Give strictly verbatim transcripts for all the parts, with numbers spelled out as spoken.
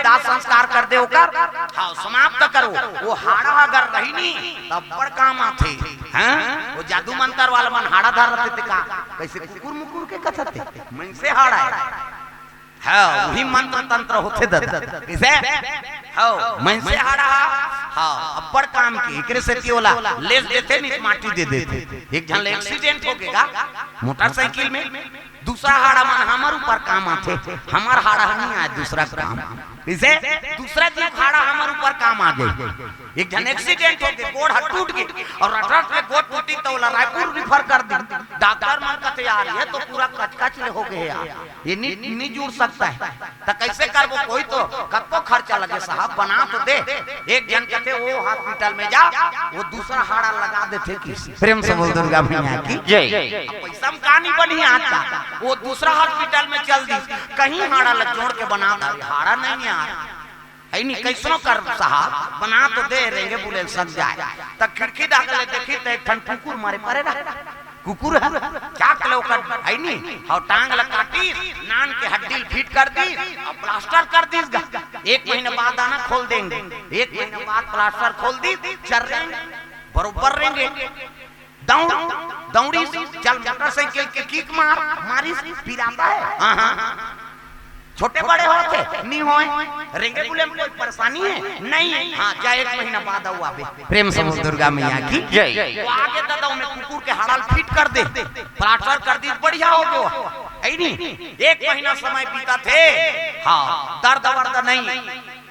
दाह संस्कार कर दे ओकर, हाँ, समाप्त करो। वो हाड़ा अगर रही नी, त अब्बड़ काम आथे। हाँ, वो जादू मंतर वाला मन हाड़ा धर रथे ते का, कैसे कुकुर मुकुर के कथते, मनसे हाड़ा हे। हाँ, वही मंत्र तंत्र होथे ददा। किसे? हाँ, मनसे हाड़ा हा। हाँ, अब्बड़ काम के, एकरे सेती ओला लेस देथे, नी त माटी दे देथे। एक झन ले accident हो गे गा, मोटरसाइकिल में, दूसरा हाड़ा मन हमर ऊपर काम आथे, हमर हाड़ा ह नी आय दूसरा काम। किसे? दूसरा जीव हाड़ा हमर ऊपर काम आ गे। एक झन accident हो गे, गोड़ ह टूट गे, अउ रट रट के गोड़ टूटी त ओला रायपुर refer कर दी। डॉक्टर मन कथे, "यार, ये तो पूरा कचकच ले हो गे यार, ये नी, नी जुड़ सकता है।" त कैसे करबो? कोई तो कतको खर्चा लगे साहब, बना तो दे। एक झन कथे, "वो hospital में जा, वो दूसरा हाड़ा लगा देथे।" किस प्रेम से बोल दुर्गा मैया की जय। अब पैसा में का नी बनही आज का, वो दूसरा hospital में चल दी, कहीं हाड़ा ल जोड़ के बना दे, हाड़ा नहीं यार। है नी, कैसनो कर साहब, बना तो दे, रेंगे बुले सक जाए। त खिड़की डाल ले देखी, त एक ठन कुकुर मारे परे रहा। कुकुर है, चाक ले ओकर, है नी, अउ टांग ल काटी, नान के हड्डी ल fit कर दी, अउ plaster कर दीस गा। एक महीना बाद आना, खोल देंगे। एक महीना बाद plaster खोल दी, चर्रेंगे, बरोबर रेंगे। दौड़, दौड़ी, चल मोटरसाइकिल के kick मार, मारिस, पिरात हे। हाँ, हाँ। छोटे बड़े होथे, नी होय। रेंगे बुले में कोई परेशानी हे? नहीं। हाँ, जा एक महीना बाद अउ आबे। प्रेम से बोल दुर्गा मैया की जय। वो आगे ददा ओमे कुकुर के हाड़ा ल fit कर दे, plaster कर दी, बढ़िया हो गयो। है नी? एक महीना समय बीतत हे। हाँ, दर्द वर्द नहीं,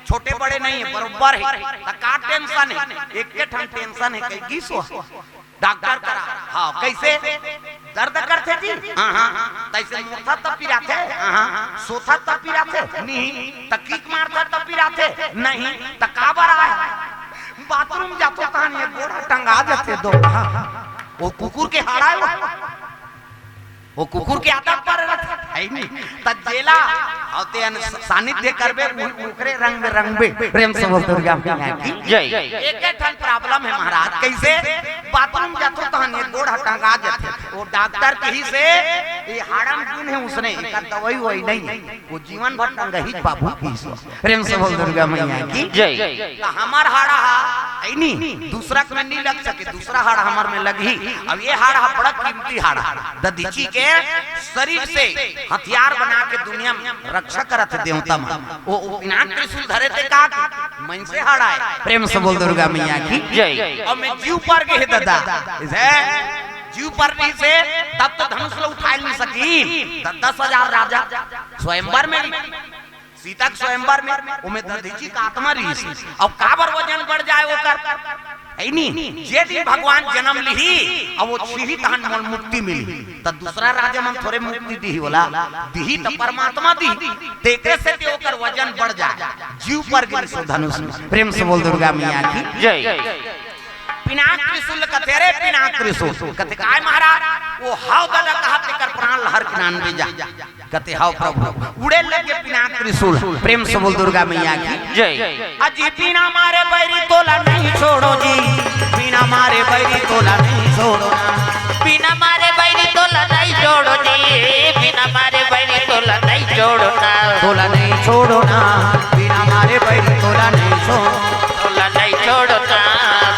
छोटे बड़े नहीं हे, बरोबर हे। त का tension हे? एक ठन tension हे, कहीं गिस हो डॉक्टर करा। हाँ, कैसे? दर्द करथे जी? हाँ, हाँ। तैसे मोथा तब पिराथे? हाँ, हाँ। सोथा तब पिराथे? नहीं। त kick मारथा तब पिराथे? नहीं। त काबर आय? बाथरूम जाथो तहन ये गोड़ टंगा जाथे दो। हाँ, हाँ। वो कुकुर के हाड़ा हे वो। वो कुकुर के आदत पर रथे, है नी? त जेला अउ ते अन सानिध्य करबे, उ-, ओकरे रंग में रंगबे। प्रेम से बोल दुर्गा मैया की जय। एक ठन problem हे महाराज, कैसे? बाथरूम जाथो तहन ये गोड़ ह टंगा जाथे। वो डॉक्टर कहिस हे, ये हाड़ा म गुन हे उसने, एकर दवाई ववाई नहीं हे। वो जीवन भर टंगही बाबू की। प्रेम से बोल दुर्गा मैया की जय। त हमर हाड़ा हा, है नी, दूसरा के में नहीं लग सके, दूसरा हाड़ा हमर में लगही। अब ये हाड़ा हा बड़ा कीमती हाड़ा, दधीची के शरीर से हथियार बना के दुनिया में रक्षा करत हे देवता मन। वो, वो पिनाक त्रिशूल धरे थे का? मनसे हाड़ा हे। प्रेम से बोल दुर्गा मैया की जय। अउ में जीव पर गे हे ददा, इसे जीव पर नहीं से तब तो धनुष ल उठाय नहीं सकी। द-, दस हजार राजा स्वयंवर में, सीता के स्वयंवर में, ओमे दधीची का आत्मा रहिस। अउ काबर वजन बढ़ जाय ओकर? है नी? जे दिन भगवान जन्म लिही, अउ वो छीही तहन मोल मुक्ति मिली। त दूसरा राजा मन थोरे मुक्ति दिही ओला, दिही त परमात्मा दिही। तेकरे सेती ओकर वजन बढ़ जाय। जीव पर गिरिस ओ धनुष में। प्रेम से बोल दुर्गा मैया की जय। पिनाक त्रिशूल कथे, "अरे पिनाक त्रिशूल।" कथे, "काय महाराज?" "वो हव ददा कहा तेकर प्राण ल हर के लानबे जा।" कथे, "हव प्रभु।" उड़े लगे पिनाक त्रिशूल। प्रेम से बोल दुर्गा मैया की जय। अजी बिना मारे बैरी तोला नहीं छोड़ो जी, बिना मारे बैरी तोला नहीं छोड़ो ना। बिना मारे बैरी तोला नहीं छोड़ो जी, बिना मारे बैरी तोला नहीं छोड़ो ना। तोला नहीं छोड़ो ना, बिना मारे बैरी तोला नहीं छोड़ो। तोला नहीं छोड़ो ना,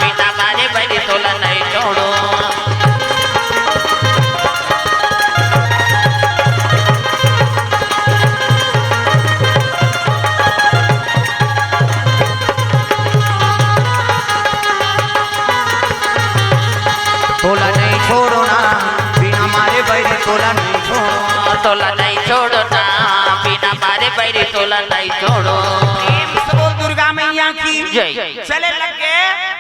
बिना मारे बैरी तोला नहीं छोड़ो। तोला नहीं छोड़ो ना, बिना मारे बैरी तोला नहीं छोड़ो। तोला नहीं छोड़ो ना, बिना मारे बैरी तोला नहीं छोड़ो। प्रेम से बोल दुर्गा मैया की जय। चले लगे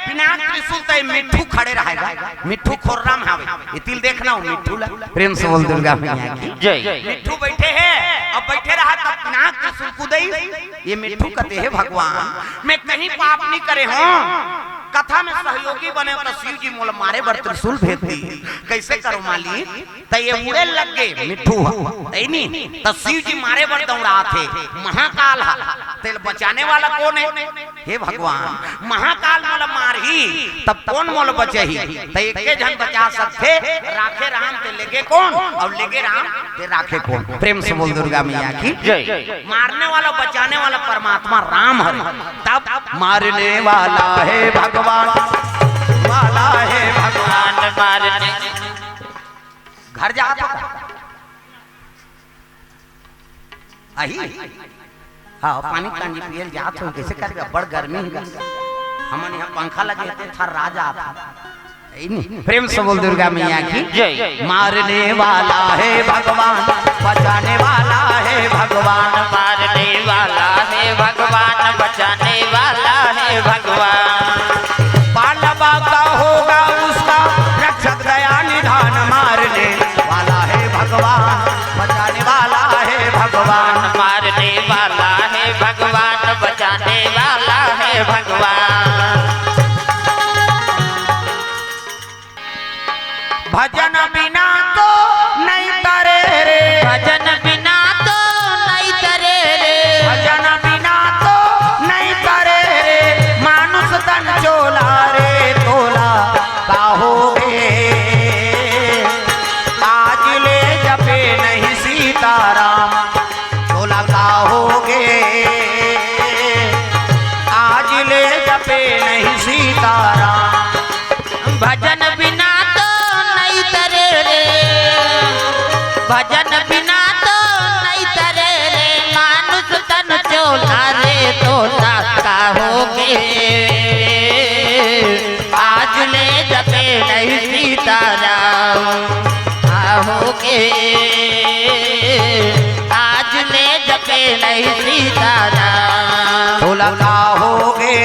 पिनाक त्रिशूल तय मिट्ठू खड़े रहेगा। मिट्ठू खोर्रा म हावे। एती ल देखना हो मिट्ठू ला। प्रेम से बोल दुर्गा मैया की जय। मिट्ठू बैठे हे, अब बैठे रहा तब पिनाक त्रिशूल कूदई। ये मिट्ठू कथे, "हे भगवान, मैं कहीं पाप नहीं करे हों। कथा में सहयोगी बने त शिव जी मोला मारे बर त्रिशूल भेज दी। कैसे करो मालिक?" त ये उड़े लग गे मिट्ठू ह। तैनी त शिव जी मारे बर दौड़ात हे। महाकाल ह। तेल बचाने वाला कोन हे? हे भगवान, महाकाल मोला मारही, तब कोन मोला बचाही? त एके झन बचा सकथे, राखे राम ते लेगे कोन, अउ लेगे राम ते राखे कोन। प्रेम से बोल दुर्गा मैया की जय। मारने वाला, बचाने वाला परमात्मा राम हरे। तब मारने वाला हे भगवान, वाला हे भगवान। मारने घर जात हो का? आही? हाँ, पानी कांजी पियल जात हो, कइसे करबे? बड़ गर्मी हे गा। हमन यहाँ पंखा लगे हे, थर्रा जात हे। प्रेम से बोल दुर्गा मैया की जय। मारने वाला हे भगवान, बचाने वाला हे भगवान। मारने वाला हे भगवान, बचाने वाला हे भगवान। पांडवा का होगा उसका रक्षक दया निधान। मारने वाला हे भगवान, बचाने वाला हे भगवान। मारने वाला हे भगवान, बचाने वाला हे भगवान। भजन बिना तो नइ तरे रे। भजन बिना तो नइ तरे रे। भजन बिना तो नइ तरे रे। मानुष तन चोला रे तोला का होगे? आज ले जपे नहीं सीताराम, तोला का होगे? आज ले जपे नहीं सीताराम। भजन बिना तो नइ तरे रे, भजन बिना तो नइ तरे रे, मानुष तन चोला रे तोला का होगे? आज ले जपे नहीं सीताराम, का होगे? आज ले जपे नहीं सीताराम। तोला का होगे?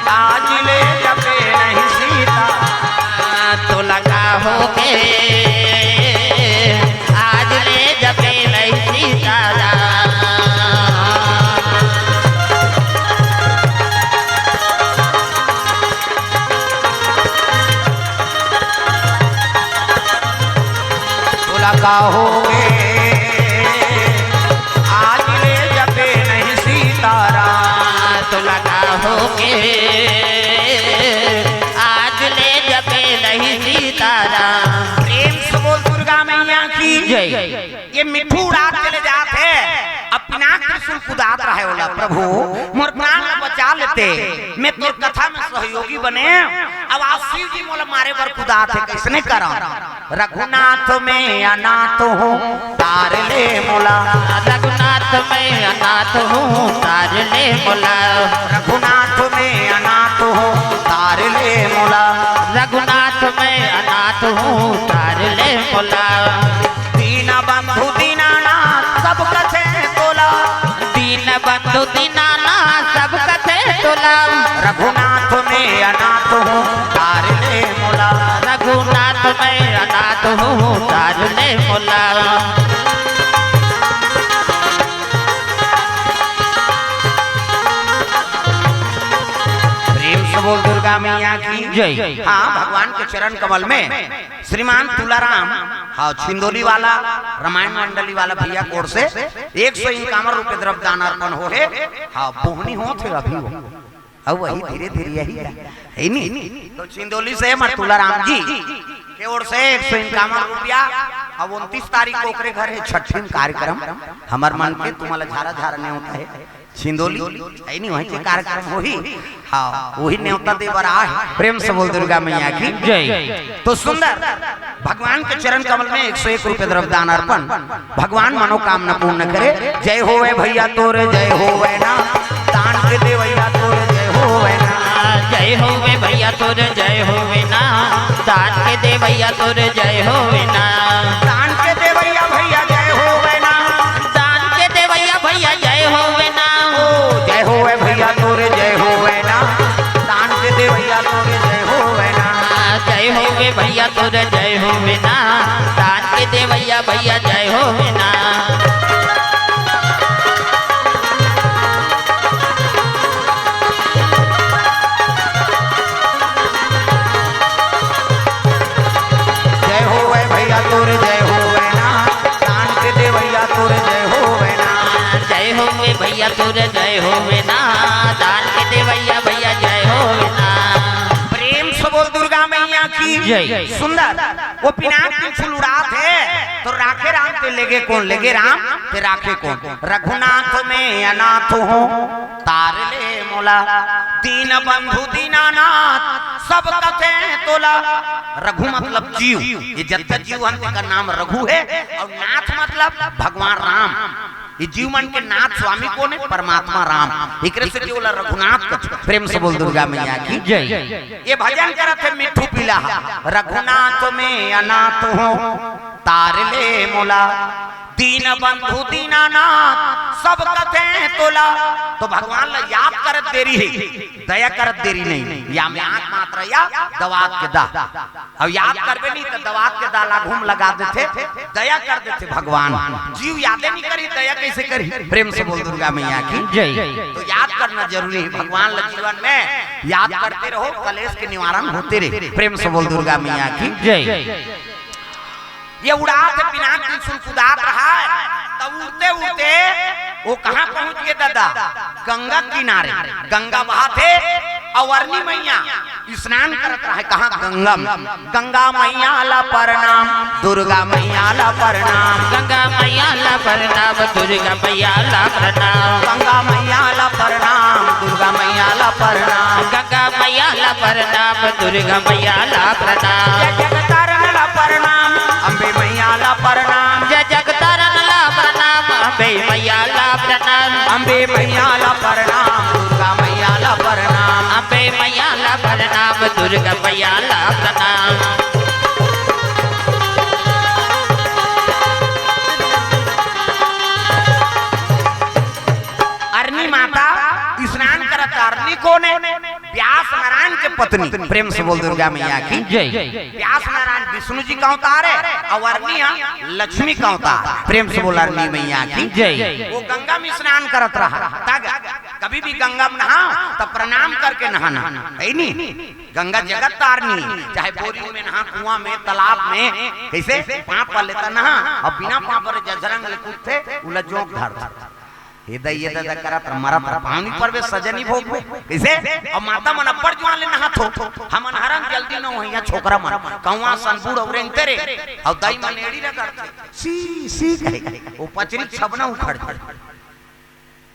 आज ले जपे नहीं सीता। तोला का होगे? आज ले जपे नहीं सीताराम। तोला का होगे? आज ले जपे नहीं सीताराम। तोला का होगे? आज ले जपे नहीं सीताराम। प्रेम से बोल दुर्गा मैया की जय। ये मिट्ठू उड़ात चले जात हे, अब पिनाक त्रिशूल कुदात रहे ओला, "प्रभु, मोर प्राण ला बचा लेते, मैं तोर कथा में सहयोगी बने, अब आज शिव जी मोला मारे बर कुदात हे, कइसने करंव?" रघुनाथ मैं अनाथ हूँ, तार ले मोला। रघुनाथ मैं अनाथ हूँ, तार ले मोला। रघुनाथ मैं अनाथ हूँ, तार ले मोला। रघुनाथ मैं अनाथ हूँ, तार ले मोला। दीन बंधु दीनानाथ सब कथे तोला। दीन बंधु दीनानाथ सब कथे तोला। रघुनाथ मैं अनाथ हूँ, तार ले मोला। रघुनाथ मैं अनाथ हूँ, तार ले मोला। प्रेम से बोल दुर्गा मैया की जय। हाँ, भगवान के चरण कमल में श्रीमान तुलाराम, हाँ, छिंदोली वाला, रामायण मंडली वाला भैया के ओर से एक सौ इक्यावन रुपये द्रव्य दान अर्पण हो हे। हाँ, बोहनी होत हे अभी वो। अउ वही धीरे-धीरे यही हे, हे नी? तो छिंदोली से हमर तुलाराम जी के ओर से एक सौ इक्यावन रुपया, अब उनतीस तारीख को ओकरे घर हे छठिन कार्यक्रम, हमर मन के तुम्हारा झारा-झारा नेवता हे। छिंदोली, हे नी, वहीं के कार्यक्रम होही। हाँ, वही नेवता दे बर आए। प्रेम से बोल दुर्गा मैया की जय। तो सुंदर भगवान के चरण कमल में एक सौ एक रुपये द्रव्य दान अर्पण, भगवान मनोकामना पूर्ण करे। जय होवे भैया तोर जय होवे ना, दान के देवैया तोर जय होवे ना। जय होवे भैया तोर जय होवे ना, दान के देवैया तोर जय होवे ना। दान के देवैया भैया जय होवे ना। दान के देवैया भैया जय होवे ना। ओ, जय होवे भैया तोर जय होवे ना। दान के देवैया तोर जय होवे ना। जय होवे भैया तोर जय होवे ना। दान के देवैया भैया जय होवे ना। जय होवे भैया तोर जय होवे ना। दान के देवैया तोर जय होवे ना। जय हो होवे भैया तोर जय होवे ना, दान के देवैया भैया जय होवे ना। प्रेम से बोल दुर्गा मैया की जय। सुंदर। वो पिनाक त्रिशूल उड़ात हे, तो राखे राम ते लेगे कोन, लेगे राम ते राखे कोन। रघुनाथ में अनाथ हो, तार ले मोला, दीन बंधु दीनानाथ, सब कथे तोला। रघु मतलब जीव, ये जतका जीव हन तेकर नाम रघु हे, अउ नाथ मतलब भगवान राम। ये जीव मन के नाथ स्वामी कोन हे? परमात्मा राम। एकरे सेती ओला रघुनाथ कथे। प्रेम से बोल दुर्गा मैया की जय। ये भजन करत हे मिट्ठू पीला, रघुनाथ में अनाथ हो, तार ले मोला, दीन बंधु दीनानाथ, सब कथे तोला। तो भगवान ला याद करत देरी हे, दया करत देरी नहीं। या में आंख मात्र या दवात के दा। अउ याद करबे नहीं त दवात के दा ला घूम लगा देथे, दया कर देथे भगवान। जीव यादे नहीं करी, दया कैसे करी? प्रेम से बोल दुर्गा मैया की जय। तो याद करना जरूरी हे भगवान ला जीवन में, याद करते रहो, कलेश के निवारण होते रहे। प्रेम से बोल दुर्गा मैया की जय। ये उड़ात हे पिनाक त्रिशूल कुदात रहा हे, त उड़ते उड़ते वो कहाँ पहुँच गे दादा? गंगा किनारे। गंगा बहात हे, अउ अरनी मैया स्नान करत रहा हे। कहाँ? गंगा में। गंगा मैया ला प्रणाम, दुर्गा मैया ला प्रणाम। गंगा मैया ला प्रणाम, दुर्गा मैया ला प्रणाम। गंगा मैया ला प्रणाम, दुर्गा मैया ला प्रणाम। गंगा मैया ला प्रणाम, दुर्गा मैया ला प्रणाम। जय जगतारण ला प्रणाम, अम्बे मैया ला प्रणाम। जय जगतारण ला प्रणाम, अम्बे मैया ला प्रणाम। अम्बे मैया ला प्रणाम, दुर्गा मैया ला प्रणाम। अम्बे मैया ला प्रणाम, दुर्गा मैया ला प्रणाम। अरनी माता स्नान करत, अरनी कोन हे? व्यास नारायण के पत्नी। प्रेम से बोल दुर्गा मैया की जय। व्यास नारायण विष्णु जी का अवतार हे, अउ अरनी हा लक्ष्मी का अवतार। प्रेम से बोल अरनी मैया की जय। वो गंगा में स्नान करत रहा। तब कभी भी गंगा में नहा त प्रणाम करके नहाना, हे नी? गंगा जगत तारनी, चाहे बोरी में नहा, कुआं में, तालाब में, कैसे पाँव पर लेता नहा, अउ बिना पाँव पर जझरंग ले कूदथे, उला जोंक धर। ये दई, ये ददा करत रह, मरत रह, पाँव नी परबे, सजा नी भोगबे। कइसे? अउ माता मन अब्बड़ जुआर ले नहात हो। हमन हरन जल्दी नहइया छोकरा मन। कउवा सन बूढ़ अउ रेंगते रे। अउ दई मन एड़ी रगड़थे। सी, सी कहे। ओ पचरी छबना उखड़ जाय।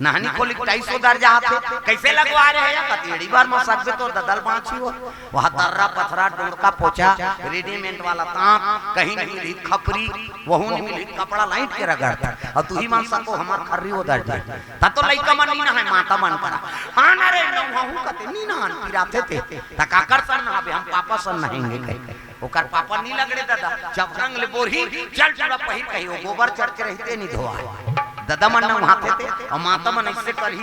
नहानी खोली टाइस ओदर जात हे। कइसे लगवा रहे हया? कथे एड़ी भर म सकबे तोर ददा ल बाँचही हो। वहाँ तर्रा, पथरा, डोंड़का, पोचा, readymade वाला ताँत, कहीं नहीं मिलही खपरी, वहू नहीं मिलही, कपड़ा लाइट के रगड़त। अउ तुही मन सको हमर खर्री ओदर जाय। त तो लइका मन नी नहाय, माता मन करा। हाँ ना रे, नहवहूँ कथे, नी नहान, पिराथे ते। त काकर सन नहाबे, हम पापा सन नहाएंगे कहे। ओकर पापा नी लगड़े ददा, जबरंग ले बोरही, चल चूड़ा पहिर कही, ओ गोबर चढ़ के रहिते नी धोवाय। ददा मन नहवाथे ते, अउ माता मन अइसे करही,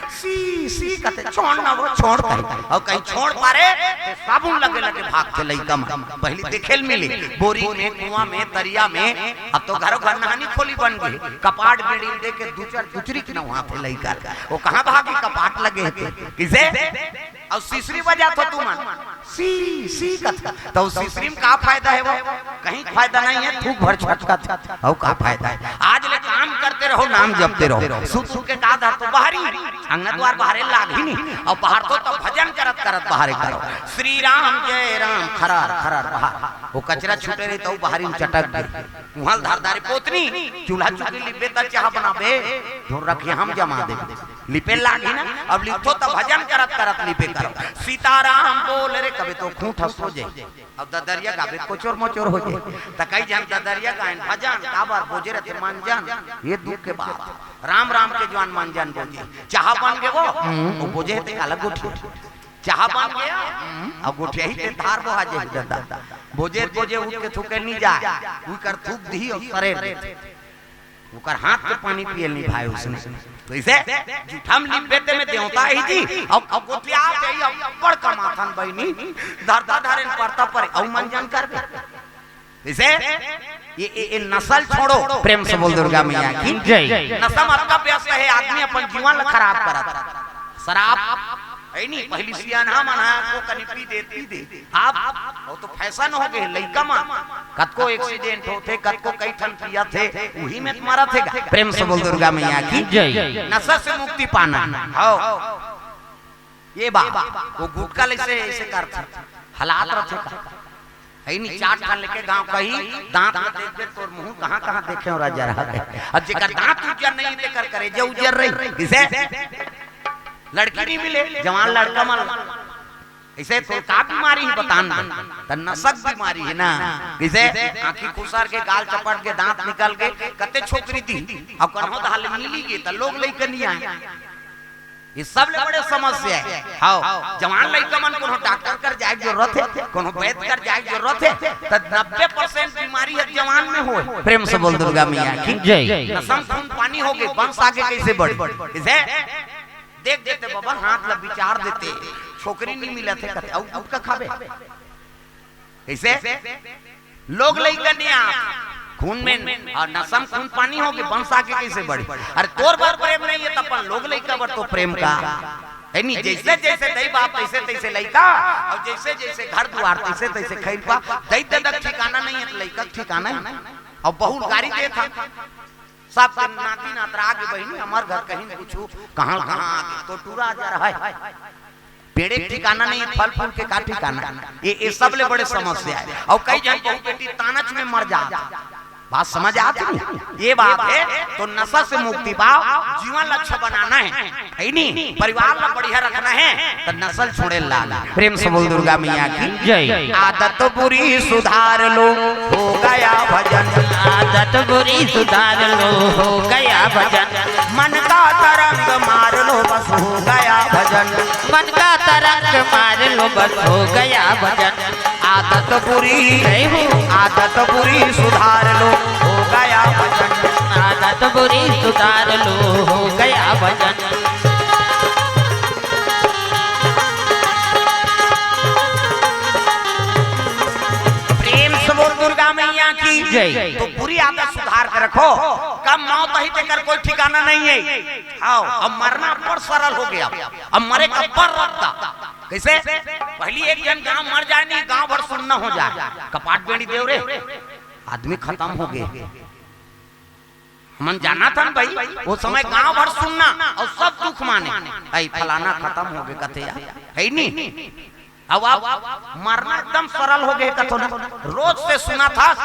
सी, सी कथे, छोड़ ना वो, छोड़ कही। अउ कहीं छोड़ पारे, ते साबुन लगे लगे भागथे लइका मन। पहिली देखे ल मिले, बोरी में, कुआँ में, तरिया में, अब तो घरो घर नहानी खोली बन गे। कपाट बेड़ी दे के दुचर दुचरी के नहवाथे लइका। ओ कहाँ भागी, कपाट लगे हे ते। कइसे? अउ सिसरी बजात हो तुमन, सी, सी कथे। त ओ सिसरी म का फायदा हे वो? कहीं फायदा नहीं हे, थूक भर छटकत हे। अउ का फायदा हे? आज ले काम करते रहो, नाम जपते रहो। सुत सुत के का धरथो? बहरी, अंगना दुआर बहारे लागही नी। अउ बहारथो त भजन करत करत बहारे करो। श्री राम जय राम, खरार खरार बहार। ओ कचरा छूटे रही त ओ बहरी म चटक गे। उहाँ ल धर धारे पोतनी, चूल्हा चुकी लिपबे त चाहा बनाबे, धुन रखे हम जमा देबे। लिपे लागही ना, अब लिपथो त भजन करत करत लिपे करो। सीताराम बोल रे कबे तो खूंट हंस हो जाय। अब ददरिया गाबे कोचोर मोचोर हो जाय। त कई झन ददरिया गायन भजन, काबर बोजे रथे मंजन, ये दुख के बात। राम राम के जुआर मंजन बोजे। चाहा बन गे वो, हम्म। वो बोजे हे ते काला गोठिया। चाहा बन गे, हम्म। अउ गोठियाही ते धार बोहा जाय ददा। बोजे बोजे उठ के थूके नी जाय, उही कर थूक दिही अउ सरेर देथे। ओकर हाथ के पानी पिए ल नी भाय उसने। त अइसे जूठा म लिपबे ते में देवता ही जी, अउ, अउ गोठिया ते ही अब्बड़ कमाथन बहिनी, धरता धरे न परता परे, अउ मंजन करबे। कइसे? ये, ये, ये नशा ल छोड़ो, प्रेम से बोल दुर्गा मैया की जय। नशा म अतका व्यस्त हे, आदमी अपन जीवन ल खराब करत। शराब, है नी, पहिली सियान हमन हा को कनी पी दे, पी दे। अब वो तो फैशन हो गए, लइका मन कतको एक्सीडेंट होथे, कतको कई ठन पियत हे, उही में त मरत हे गा। प्रेम से बोल दुर्गा मैया की जय। नशा से मुक्ति पाना है। हव। ये बा, वो गुटखा ल ऐसे, ऐसे करथे, हलात रथे का। है नी, चार ठन लेके गांव कही, दांत में देख दे, तोर मुंह कहां कहां देखे हो राजा रहा है। अब जेकर दांत उज्जर नहीं, तेकर करेजा उज्जर रही। किसे? लड़की नहीं मिले, जवान लड़का मन। ऐसे तो का बीमारी ही बतान दे। त नसक बीमारी है ना। किसे? आंखी खुसर के, गाल चपट के, दांत निकल के, कते छोकरी दी। अब कन्हो धाल मिली गे, त लोग लइका नहीं आए। ये सबले बड़े समस्या है। हव, जवान लइका मन कोनो डॉक्टर कर जाए के जरूरत है, कोनो वैद्य कर जाए के जरूरत है, त नब्बे परसेंट बीमारी है जवान में होए। प्रेम से बोल दुर्गा मैया की जय। नसम खून पानी हो गए, वंश आगे कैसे बढ़े? इसे देख देते बाबा, हाथ ला विचार देते, छोकरी नहीं मिलत हे कथे, अउ गुटखा खाबे। कैसे? लोग लइका नहीं आ, खून में, और नसम खून पानी हो गए, वंश आगे कैसे बढ़े? अरे तोर बर प्रेम नहीं है, त अपन लोग लइका बर तो प्रेम का। है नी, जैसे जैसे दई बाप, तैसे तैसे लइका, और जैसे जैसे घर दुआर, तैसे तैसे खैर पा, दई ददक ठिकाना नहीं है, त लइका के ठिकाना है। और बहू गारी देत हा, सब के नाती नातरा आगे बहिनी, हमर घर कहीं कुछ कहां कहां आगे, तो टूरा जा रहा है। पेड़े के ठिकाना नहीं, फल फूल के का ठिकाना? ये, ये सबले बड़े समस्या है। और कई जन बहू बेटी तानच में मर जात। बात समझ आत नहीं? ये बात है। तो नशा से मुक्ति पाओ, जीवन लक्ष्य बनाना है, है नी? परिवार ला बढ़िया रखना है, तो नशा छोड़े ला। प्रेम से बोल दुर्गा मैया की जय। आदत बुरी सुधार लो, हो गया भजन। आदत बुरी सुधार लो, हो गया भजन। मन का तरंग मार लो, बस हो गया भजन। मन का तरंग मार लो, बस हो गया भजन। आदत बुरी, जय हो। आदत बुरी सुधार लो, हो गया भजन। आदत बुरी सुधार लो, हो गया भजन। प्रेम से बोल दुर्गा मैया की जय। तो बुरी आदत सुधार के रखो, कब मौत ही तेकर कोई ठिकाना नहीं है। हव, अब मरना बड़ सरल हो गया, अब मरे का बड़ रद्दा। कैसे? पहली एक जन गांव मर जाए नहीं, गांव भर सुन्ना हो जाए, कपाट बेड़ी देव रे, आदमी खत्म हो गए। हमन जानत हन भाई, वो समय गांव भर सुन्ना और सब दुख माने, "ऐ फलाना खत्म हो गए," कथे यार, है नी? अब, अब मरना एकदम सरल हो गए कथो ना, रोज से सुनत हस।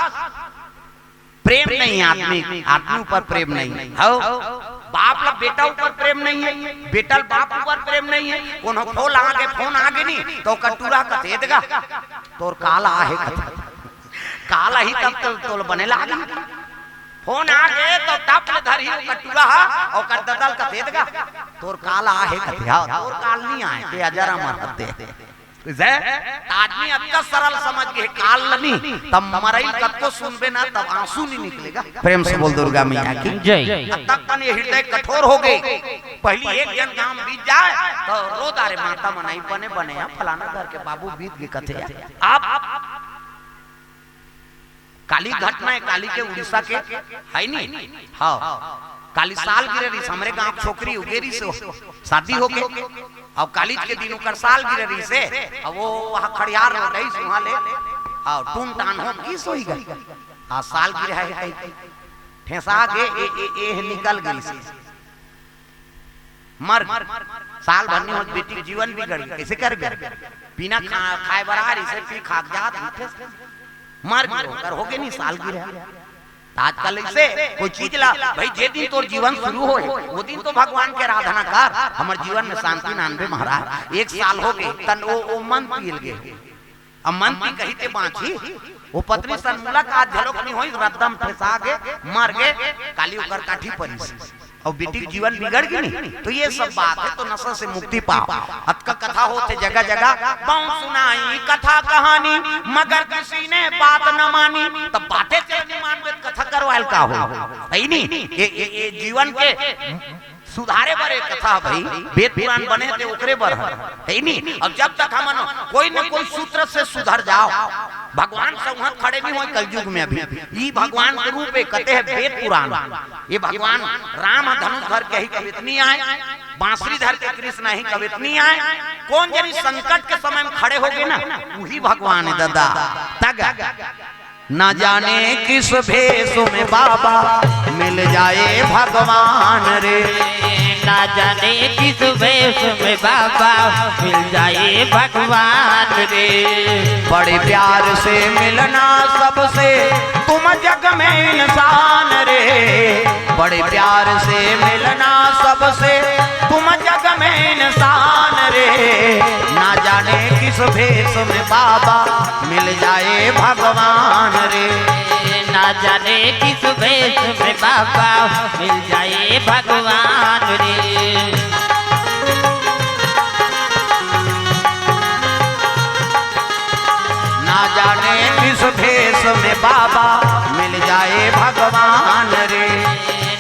प्रेम नहीं आदमी, आदमी ऊपर प्रेम नहीं है। हव, बाप ला बेटा ऊपर प्रेम नहीं है, बेटा ला बाप ऊपर प्रेम नहीं है। कोनो फोन आगे, फोन आगे नहीं, तो कटूरा कथे दगा, "तोर काल आहे," कथे। काल ही तब तो तोल बने लागे। फोन आ गए तो टप ले धरी वो कटुरा हा, ओकर ददल कथे दगा, "तोर काल आहे," कथे, "हाँ, तोर काल नहीं आए, ते अजर अमर हते।" जय, त आदमी अतका सरल समझ गए, काल नहीं, तब मरई कतको सुनबे ना, तब आंसू नहीं निकलेगा। प्रेम से बोल दुर्गा मैया की जय। अतक कन ये हृदय कठोर हो गए, पहली एक जन काम बीत जाए, तो रो डारे माता मन, "आई बने बने, या फलाना घर के बाबू बीत गए," कथे। आप काली घटना है, काली के उड़ीसा के, है नी? हाँ, काली सालगिरह रहिस, हमरे गांव छोकरी उगे रहिस, शादी हो गए। अब काली के दिन ओकर सालगिरह रहिस, अब वो वहाँ खड़ियार लौटइस, वहाँ ले, हाँ, टून टान हो गइस, होई गए। हाँ, सालगिरह है, है। ठेसा गे, ए, ए, ए, निकल गइस। मर, साल भर नहीं होत, बेटी के जीवन बिगड़ गया। कैसे कर गया? बिना खा-, खाए बर आ रहिस, पी खा के जात रहिस। मर गया, ओकर हो गए नहीं सालगिरह। त आजकल ऐसे कोई चीज ला, भाई, जे दिन तोर जीवन शुरू होए, वो दिन तो भगवान के आराधना कर, हमर जीवन में शांति नानबे महाराज। एक साल हो गए, तन वो, वो मन पियल गए। अब मन पी कही ते बांची, वो पत्नी सन मुलाकात घलोक नहीं होई, रद्दम ठेसा गे, मर गे, काली ओकर काठी परिस। और बेटी के जीवन बिगड़ गई नहीं, तो ये सब बात है, तो नशा से मुक्ति पाओ। अतका कथा होथे जगह जगह, बहुत सुनाई कथा कहानी, मगर किसी ने बात न मानी। तब बातें चल नहीं मानबे, कथा करवायल का हो? है नहीं? ये, ये, ये जीवन के सुधारे बर एक कथा भाई, वेद पुराण बने ते ओकरे बर है, है नी? अब जब तक हमन कोई न कोई सूत्र से सुधर जाओ, भगवान संहत खड़े नहीं होय कलयुग में अभी। ई भगवान के रूप है, कथे हे वेद पुराण। ये भगवान राम ह धनुष धर के ही कबे त नहीं आय, बांसुरी धर के कृष्ण ही कबे त नहीं आय। कोन जनी संकट के समय में खड़े होगे ना, उही भगवान हे ददा। तग ना जाने किस भेष में बाबा मिल जाए भगवान रे। ना जाने किस भेष में बाबा मिल जाए भगवान रे। बड़े प्यार से मिलना सबसे तुम जग में इंसान रे। बड़े प्यार से मिलना सबसे तुम जग में इंसान रे। ना जाने किस भेष में बाबा मिल जाए भगवान रे। ना जाने किस भेष में बाबा मिल जाए भगवान रे। ना जाने किस भेष में बाबा मिल जाए भगवान रे।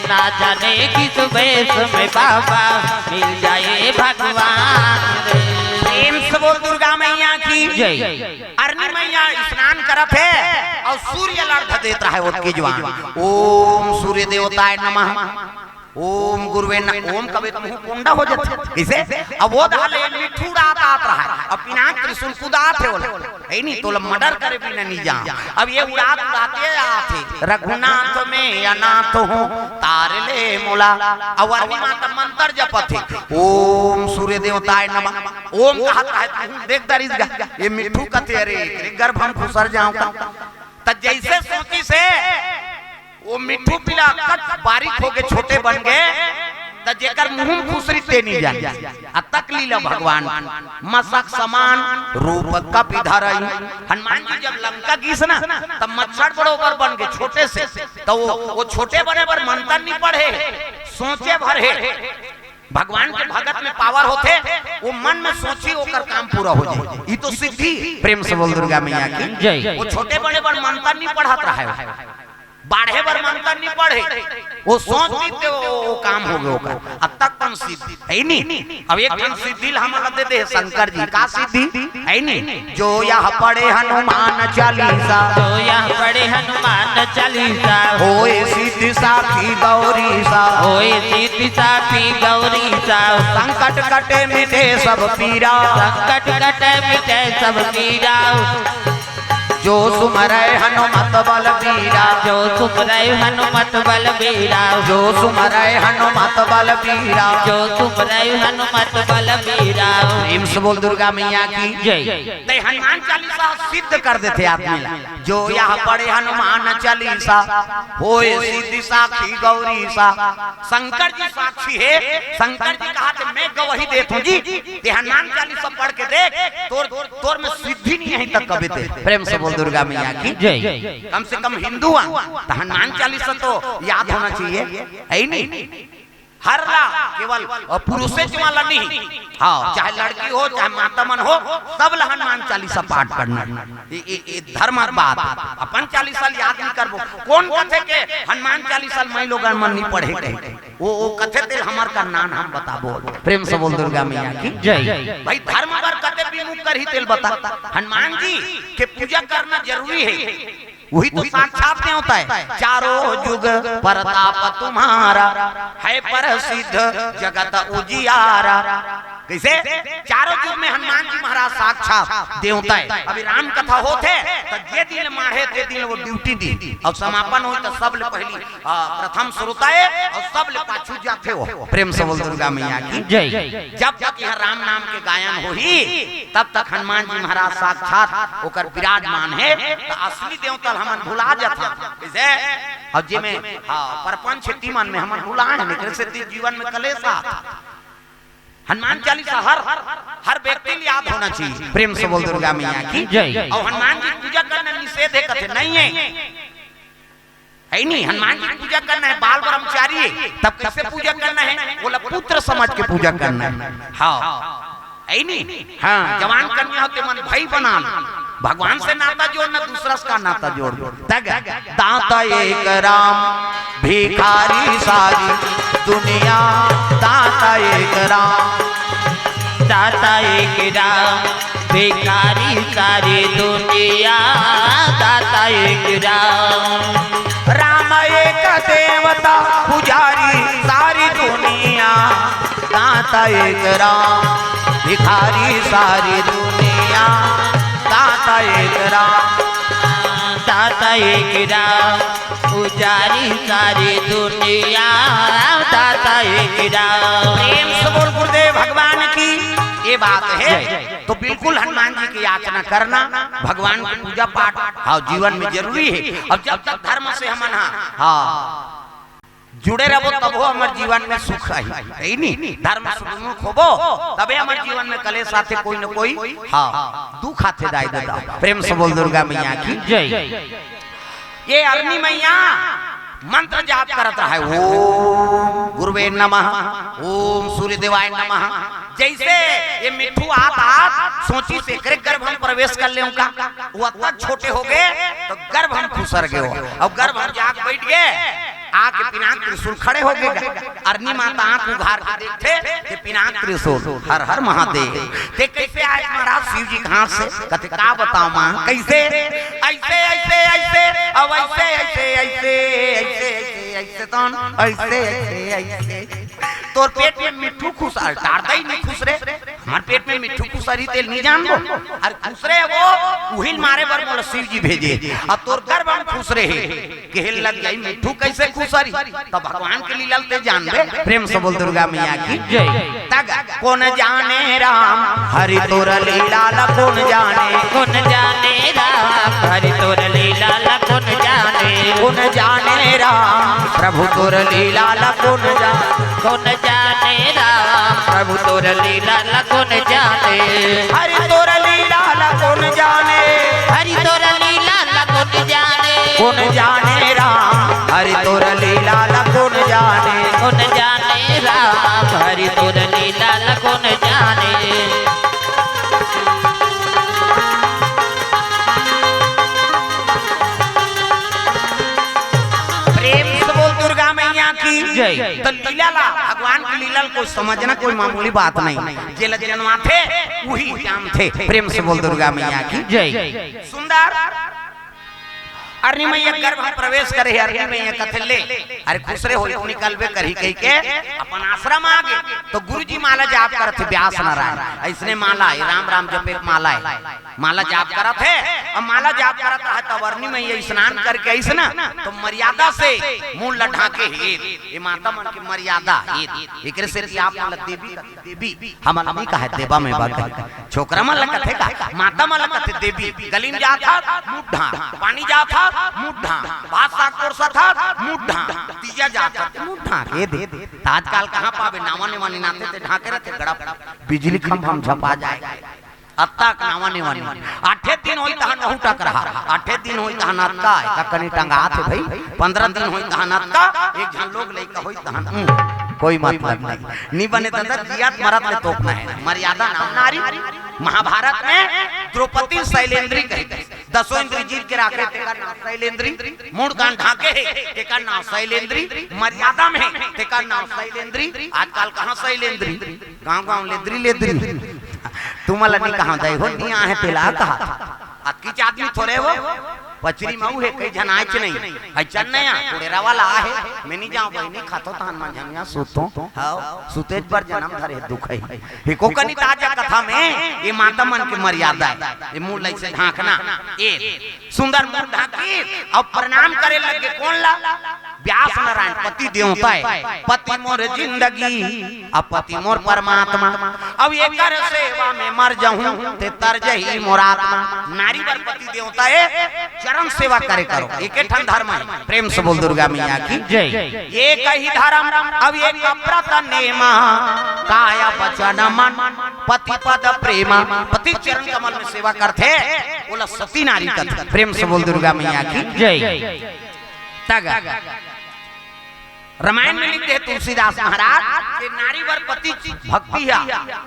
ना जाने किस भेष में बाबा मिल जाए भगवान रे। प्रेम से बोल दुर्गा मैया की जय। अरनी मैया स्नान करत हे अउ सूर्य ल अर्घ देत रहे ओतके जुवार। ओम सूर्य देवताय नमः, ओम गुरुवे न, ओम कबे त मुंह कोंडा हो जाथे। कइसे? अब ओ दहा ले मिट्ठू उड़ात आत रहे, अब पिनाक त्रिशूल कुदात हे ओला। हे नी, तोला मर्डर करे बिना नहीं जा। अब ये उड़ात उड़ात ये आत हे, "रघुनाथ मैं अनाथ हूँ, तार ले मोला।" अब अरनी माता मंत्र जपत हे, "ओम सूर्य देवताय नमः।" ओम कहत रहे, तहूं देख डरिस गा, ये मिट्ठू कथे, "अरे, एकरे गर्भ हम खुसर जाऊं का?" त जइसे सोचिस हे, ओ मिट्ठू पिला कत बारीक होगे, छोटे बन गे, त जेकर मुंह में खुसरी ते नहीं जाने। अतक लीला भगवान, मसक समान रूप कपि धरई। हनुमान जी जब लंका गिस ना, तब मच्छर बरोबर बन गे छोटे से, त ओ, ओ छोटे बने बर मंतर नहीं पढ़े, सोचे भर हे। भगवान के भगत में पावर होथे, ओ मन में सोची ओकर काम पूरा हो जाए। ई तो सिद्धि। प्रेम से बोल दुर्गा मैया की जय। ओ छोटे बड़े बर मंतर नहीं पढ़त रहे, बाढ़े बर मंतर नहीं पढ़े, ओ सोच दीते ओ, ओ काम होगे ओकर। अतक कन सिद्धि हे नी। अब एक ठन सिद्धि ल हमन ला दे दे शंकर जी, का सिद्धि हे नी? जो यह पढ़े हनुमान चालीसा, जो यह पढ़े हनुमान चालीसा, होए सिद्धि साखी गौरीसा, होए सिद्धि साखी गौरीसा, संकट कटे मिटे सब पीरा, संकट कटे मिटे सब पीरा। जो सुमरै हनुमत बलबीरा, जो सुमरै हनुमत बलबीरा, जो सुमरै हनुमत बलबीरा, जो सुमरै हनुमत बलबीरा। प्रेम से बोल दुर्गा मैया की जय। ते हनुमान चालीसा सिद्ध कर देथे आदमी ला। जो यह पढ़े हनुमान चालीसा, होए सिद्धि साखी गौरीसा। शंकर जी साक्षी हे, शंकर जी कहत हे, मैं गवाही देत हूँ जी, ते हनुमान चालीसा पढ़ के देख, तोर, तोर में सिद्धि नहीं हे तक कबे ते। प्रेम से बोल दुर्गा मैया की जय। कम से कम हिंदू आ, त हनुमान चालीसा तो याद होना चाहिए, हे नी? हर ला, केवल, अ, पुरुषे च वाला नहीं, हाँ, चाहे लड़की हो, चाहे माता मन हो, सब ला हनुमान चालीसा पाठ करना। ये, ये, ये धर्म बात। अपन चालीसा ल याद नहीं करबो। कोन कथे के हनुमान चालीसा ल माई लोगन मन नहीं पढ़े कहे? वो, वो कथे तेल हमर का नान हम बताबो। प्रेम से बोल दुर्गा मैया की जय। भाई धर्म बर कते विमुख करही तेल बता। हनुमान जी के पूजा करना जरूरी हे। वही तो साक्षात देवता हे। चारों जुग परताप तुम्हारा, है प्रसिद्ध जगत उजियारा। कइसे? चारों जुग में हनुमान जी महाराज साक्षात देवता हे। अभी राम कथा होत हे, त जे दिन माढ़े, ते दिन वो ड्यूटी दी। अउ समापन होई, त सबले पहिली, आ, प्रथम श्रोता हे, अउ सबले पाछू जाथे वो। प्रेम से बोल दुर्गा मैया की जय। जब तक यहाँ राम नाम के गायन होही, तब तक हनुमान जी महाराज साक्षात ओकर विराजमान हे। त असली देवता ल हमन भुला जाथन। कइसे? अउ जेमे, हाँ, परपंच हे, तिमन में हमन भुलाए हन, एकरे सेती जीवन में कलेश आत। हनुमान चालीसा हर, हर व्यक्ति ल याद होना चाहिए। प्रेम से बोल दुर्गा मैया की जय। अउ हनुमान जी पूजा करना निषेध हे, कथे नहीं हे। हे नी, हनुमान जी पूजा करना हे, बाल ब्रह्मचारी हे, तब कइसे पूजा करना हे? बोला पुत्र समझ के पूजा करना हे। हाँ, हे नी? हाँ, जवान कन्या हो ते मन भाई बना लो। भगवान से नाता जोड़ना, दूसरा से का नाता जोड़ दो। तग दाता एक राम, भिखारी सारी दुनिया। दाता एक राम, दाता एक राम, भिखारी सारी दुनिया, दाता एक राम। राम एक देवता, पुजारी सारी दुनिया, दाता एक राम। भिखारी सारी दुनिया, दाता एक राम। दाता एक राम, पुजारी सारी दुनिया, दाता एक राम। प्रेम से बोल गुरुदेव भगवान की। ये बात है। जय। तो बिल्कुल हनुमान जी की याचना करना, भगवान की पूजा पाठ, हाँ, जीवन में जरूरी है। और जब तक धर्म से हमन, हाँ, हाँ, जुड़े रहबो, तभो हमर जीवन में सुख आही, है नी? धर्म से विमुख होबो, तभे हमर जीवन में कलेश आथे, कोई न कोई, हाँ, दुख आथे दाई ददा। प्रेम से बोल दुर्गा मैया की। जय। ये अरनी मैया मंत्र जाप करत रहे, ओम गुरुवे नमः, ओम सूर्य देवाय नमः। जैसे ये मिट्ठू आत आत सोची से एकरे गर्भ हम प्रवेश कर लेऊं का, वो अतना छोटे हो गए तो गर्भ हम खुसर गए हो, और गर्भ हम जाके बैठ गए, आके पिनाक त्रिशूल खड़े हो गए। अरनी माता आंख उघार के देखथे, ते पिनाक त्रिशूल, हर हर महादेव। ते कैसे आए महाराज शिव जी के हाथ से? कथे, का बताओ माँ, कैसे? ऐसे, ऐसे, ऐसे, अब ऐसे, ऐसे, ऐसे, ऐसे, ऐसे, ऐसे, तौन, ऐसे, ऐसे, ऐसे। तोर पेट में मिट्ठू खुसर, डार दई नहीं खुसरे। हमार पेट में मिट्ठू खुसरी तेल नहीं जानबो। अरे खुसरे वो, उहिल मारे बर मोला शिव जी भेजे। अब तोर गर्भ में खुसरे हे। कहे लग जाई, "मिट्ठू कैसे खुसरी?" तो भगवान के लीला ते जानबे। प्रेम से बोल दुर्गा मैया की। जय। तग कोन जाने राम हरि तोर लीला ला कोन जाने। कोन जाने राम हरि तोर लीला ला कोन जाने। कोन जाने राम प्रभु तोर लीला ला कोन जाने। कोन जाने राम प्रभु तोर लीला ला कोन जाने। हरि तोर लीला ला कोन जाने। हरि तोर लीला ला कोन जाने। कोन जाने राम हरि तोर लीला ला कोन जाने। कोन जाने राम हरि तोर लीला ला कोन जाने। प्रेम से बोल दुर्गा मैया की। जय। तो लीला ला, भगवान की लीला ला कोई समझना कोई मामूली बात नहीं। जेला जनवाथे, वही जानथे। प्रेम से बोल दुर्गा मैया की। जय। सुंदर। अरनी मैया गर्भ में प्रवेश करे हे, अरनी मैया कथे ले, अरे खुसरे होई तो निकलबे करही कहि के अपन आश्रम आ गे। तो गुरुजी माला जाप करत हे, व्यास नारायण, ऐसने माला हे, राम राम जपे के माला हे। माला जाप करत हे, अब माला जाप करत रहे, तब अरनी मैया स्नान करके अइस ना, तो मर्यादा से मुंह ला ढांके हे। ये माता मन के मर्यादा, ये एकरे सेती आप मन ला देवी कथे, देवी, हमन ला नहीं कहे देवा में बा कहे। छोकरा मन ला कथे का, माता मन ला कथे देवी। गली में जात हस, मुंह ढांक, पानी जात हस, मुंह ढांक, भात साग परोसत हस, मुंह ढांक, तीजा जात हस, मुंह ढांक, ये दे। त आजकल कहाँ पाबे, नावा नेवा निनाथे ते ढांके रथे, गड़ा बिजली खंभा में झपा जाए। अतका नावा नेवा निनाथे। आठे दिन होई तहां नहू टकरहा, आठे दिन होई तहां अतका, एका कनी टंगात हे भाई, पंद्रह दिन होई तहां अतका, एक झन लोग लइका होई तहां, हम्म, कोई मतलब नहीं। नी बने ददा, जियत मरत ले तोपना हे। मर्यादा नाम नारी। महाभारत में द्रौपदी शैलेंद्री कहे, दसों इंद्री जीत के राखे, तेकर नाम शैलेंद्री। मुंह कान ढांके हे, तेकर नाम शैलेंद्री। मर्यादा में हे, तेकर नाम शैलेंद्री। आजकल कहाँ शैलेंद्री? गांव गांव लेद्री लेद्री। तुमन ला नहीं कहा दई हो, नहीं आहे तेला कहा। अतकीच आदमी थोरे हो, पचरी मऊ हे, कई झन आयच नहीं। अइचन नया, कुड़ेरा वाला आहे, मैं नहीं जाऊं, बहिनी खातो तहां मन झनिया सुतो। हाव, सुतेच बर जनम धरे दुख हे। एको कनी ताजा कथा में, ये माता मन के मर्यादा हे। ये मुंह लइसे ढांकना, ये सुंदर मुंह ढांकी, अब प्रणाम करे लगे कोन ला? व्यास नारायण पति देवता हे, पति मोर जिंदगी, अब पति मोर परमात्मा। अब एकर सेवा में मर जहूं, ते तर जही मोर आत्मा। नारी बर पति देवता हे, चरण सेवा करे करो, एके ठन धर्म हे। प्रेम से बोल दुर्गा मैया की। जय। एकही धर्म, अब एक व्रत नेमा, काय वचन मन, पति पद प्रेमा। पति चरण कमल में सेवा करथे, ओला सती नारी कथे। प्रेम से बोल दुर्गा मैया की। जय। तग रामायण में लिख दे तुलसीदास महाराज के नारी बर पति भक्ति हे,